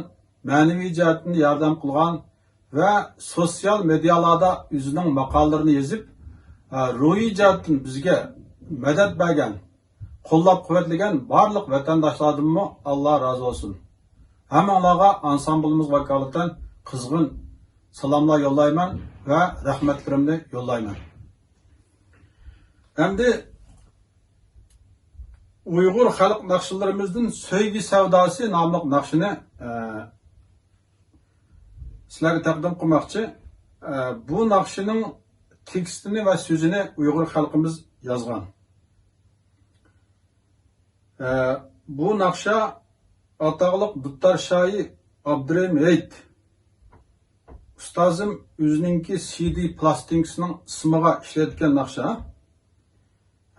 مەنىۋى جەھەتتىن ياردەم قىلغان ۋە سوتسىيال مېدىيالاردا ئۆزىنىڭ ماقالىلىرىنى يېزىپ، ئە، روھىي جەھەتتىن بىزگە مەدەت بەرگەن، قوللاپ-قۇۋۋەتلىگەن بارلىق ۋەتەنداشلاردىنمۇ ئاللا رازى بولسۇن. ھەممىڭلارغا ئانسامبلىمىز ۋاكالىتەن قىزغىن سالاملار يوللايمەن ۋە رەھمەتلىرىمنى يوللايمەن. ئەمدى ئۇيغۇر خەلق ناخشىلىرىمىزدىن سۆيگۈ سەۋداسى ناملىق ناخشىنى، ئە، سىلەرگە تەقدىم قىلماقچى. ئە، بۇ ناخشىنىڭ تېكىستىنى ۋە سۆزىنى ئۇيغۇر خەلقىمىز يازغان. ئە، بۇ ناخشا ئاتاقلىق دۇتار شاھى ئابدۇرېھىم ھېيت ئۇستازىم ئۆزىنىڭكى سىدى پلاستىنكىسىنىڭ ئىسمىغا ئىشلەتكەن ناخشا.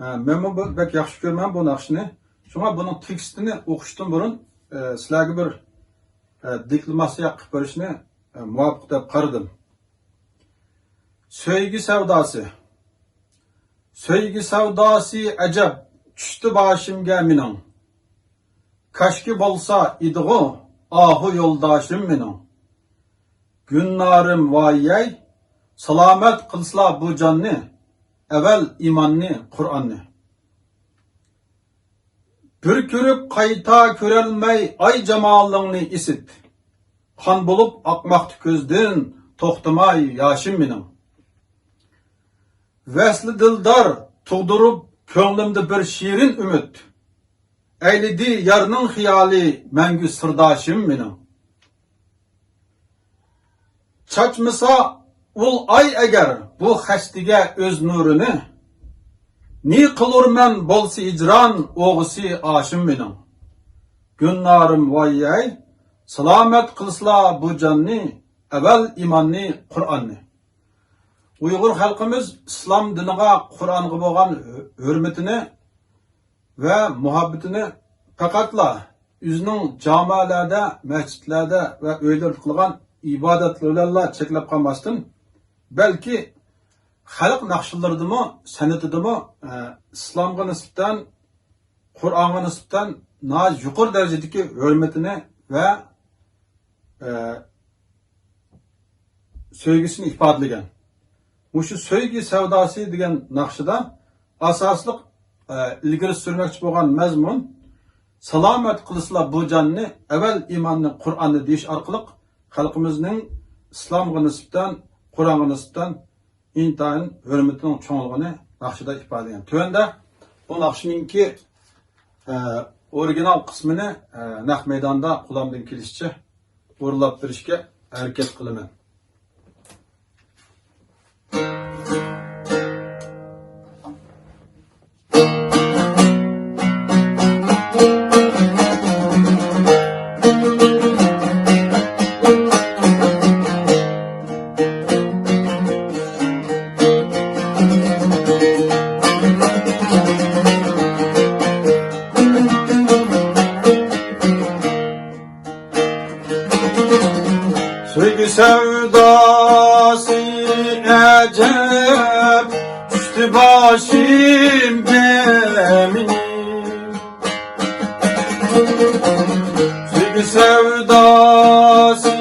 ھە، مەنمۇ بۇ، بەك ياخشى كۆرىمەن بۇ ناخشىنى. شۇڭا بۇنىڭ تېكىستىنى ئوقۇشتىن بۇرۇن، ئە، سىلەرگە بىر، ئە، دېكلاماتسىيە قىلىپ بېرىشنى، ئە، مۇۋاپىق دەپ قارىدىم. سۆيگۈ سەۋداسى. سۆيگۈ سەۋداسى ئەجەب چۈشتى باشىمگە مېنىڭ. كاشكى بولسا ئىدىغۇ ئاھۇ يولداشىم مېنىڭ. گۈلنارىم ۋايەي، سالامەت قىلسىلا بۇ جاننى، ئەۋەل ئىماننى، قۇرئاننى. بىر كۆرۈپ قايتا كۆرەلمەي ئاي جامالىڭنى ئىسىت. قان بولۇپ ئاقماقتا كۆزدىن توختىماي ياشىم مېنىڭ. ۋەسلى دىلدار تۇغدۇرۇپ كۆڭلۈمدە بىر شېرىن ئۈمىد. ئەيلىدى يارنىڭ خىيالى مەڭگۈ سىرداشىم مېنىڭ. چاچمىسا ئۇل ئاي ئەگەر بۇ خەشتىگە ئۆز نۇرىنى، نى قىلۇرمەن بولسا ھىجران ئوغىسى ئاشىم مېنىڭ. گۈلنارىم ۋايەي، سالامەت قىلسىلا بۇ جاننى، ئەۋەل ئىماننى، قۇرئاننى. ئۇيغۇر خەلقىمىز ئىسلام دىنىغا، قۇرئانغا بولغان ھۆرمىتىنى ۋە مۇھەببىتىنى پەقەتلا ئۆزىنىڭ جامەلەردە، مەسچىتلەردە ۋە ئۆيلىرىدە قىلغان ئىبادەتلىرى بىلەنلا چەكلەپ قالماستىن، بەلكى خەلق ناخشىلىرىدىمۇ، سەنئىتىدىمۇ، ئە، ئىسلامغا نىسبەتەن، قۇرئانغا نىسبەتەن ناھايىتى يۇقىرى دەرىجىدىكى ھۆرمىتىنى ۋە، ئە، سۆيگۈسىنى ئىپادىلىگەن. مۇشۇ سۆيگۈ سەۋداسى دېگەن ناخشىدا ئاساسلىق، ئە، ئىلگىرى سۈرمەكچى بولغان مەزمۇن، سالامەت قىلسىلا بۇ جاننى، ئەۋەل ئىماننى، قۇرئاننى دېيىش ئارقىلىق خەلقىمىزنىڭ ئىسلامغا نىسبەتەن، قۇرئانغا نىسبەتەن ئىنتايىن ھۆرمىتىنىڭ چوڭلۇقىنى ناخشىدا ئىپادىلىگەن. تۆۋەندە بۇ ناخشىنىڭكى، ئە، ئورىگىنال قىسمىنى، ئە، نەق مەيداندا قولۇمدىن كېلىشىچە ئورۇنلاپ بېرىشكە ھەرىكەت قىلىمەن. سۆيگۈ سەۋداسى ئەجەب، چۈشتى باشىمغا مېنىڭ. سۆيگۈ سەۋداسى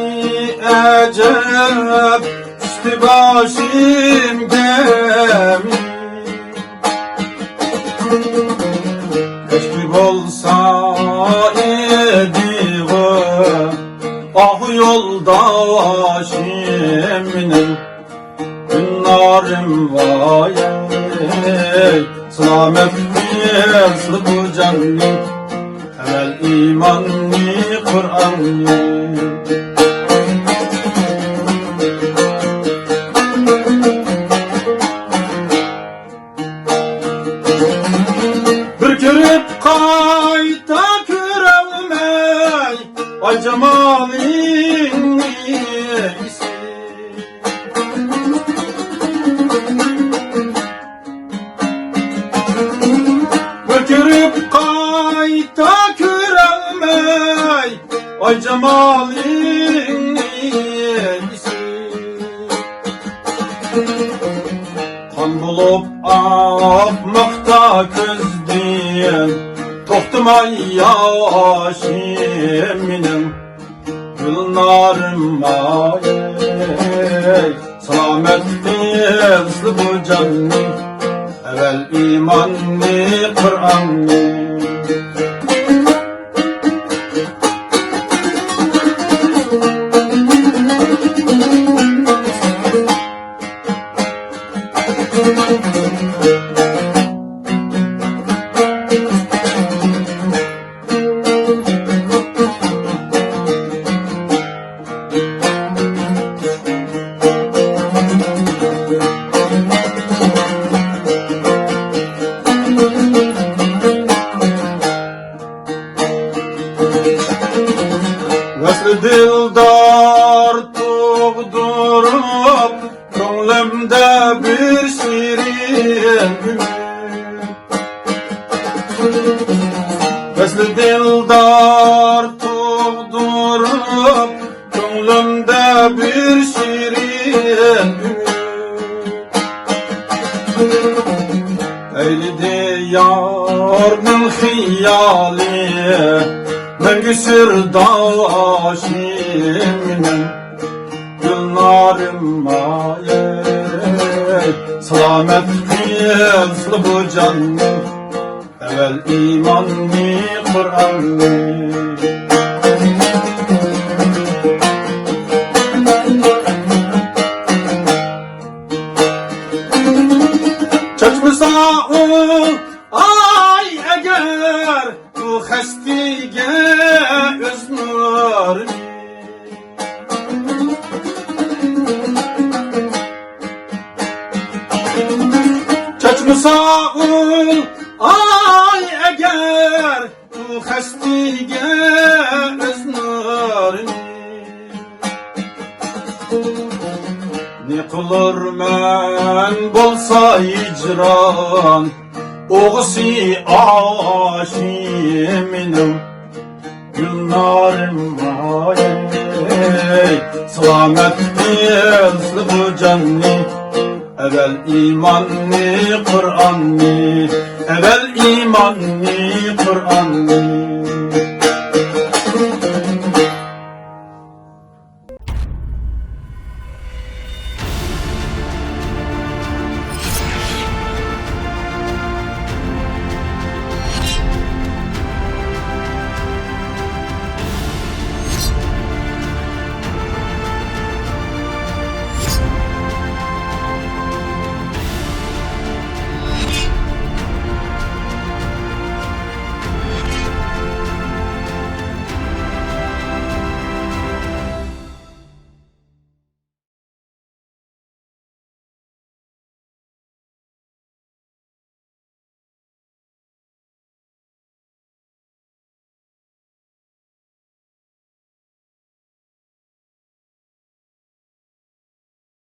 ئەجەب، چۈشتى باشىمغا مېنىڭ. كەچكى بولسا ئىدىغۇ، ئاھ يولداشىم مېنىڭ، گۈلنارىم ۋاي، سالامەت قىلسىلا بۇ جاننى، ئەۋەل ئىماننى، قۇرئاننى. بىر كۆرۈپ قايتا كۆرەلمەي، ئاي جامالىڭنى ئېسىپ. بىر كۆرۈپ قايتا كۆرەلمەي، ئاي جامالىڭنى ئېسىپ. قان بولۇپ ئاقماقتا كۆزدىن، توختىماي ياشىم مېنىڭ، گۈلنارىم ئاي. سالامەت قىلسىلا بۇ جاننى، ئەۋەل ئىماننى، قۇرئاننى. ۋەسلى دىلدار تۇغدۇرۇپ، كۆڭلۈمدە بىر شېرىن ئۈمىد. ۋەسلى دىلدار تۇغدۇرۇپ، كۆڭلۈمدە بىر شېرىن ئۈمىد. ئەيلىدى يارنىڭ خىيالى، مەڭگۈ سىرداشىم مېنىڭ، گۈلنارىم ئاي. سالامەت قىلسىلا بۇ جاننى، ئەۋەل ئىماننى، قۇرئاننى. چاچمىسا ئۇ ئاي ئەگەر، بۇ خەستىگە ئۆز نۇرىنى. چاچمىسا ئۇ ئاي ئەگەر، بۇ خەستىگە ئۆز نۇرىنى. نېقىلۇرمەن بولسا ھىجران، ئوغىسى ئاشى مېنىڭ گۈلنارىم ھاي، سالامەت قىلسىلا بۇ جاننى، ئەۋەل ئىماننى، قۇرئاننى، ئەۋەل ئىماننى، قۇرئاننى.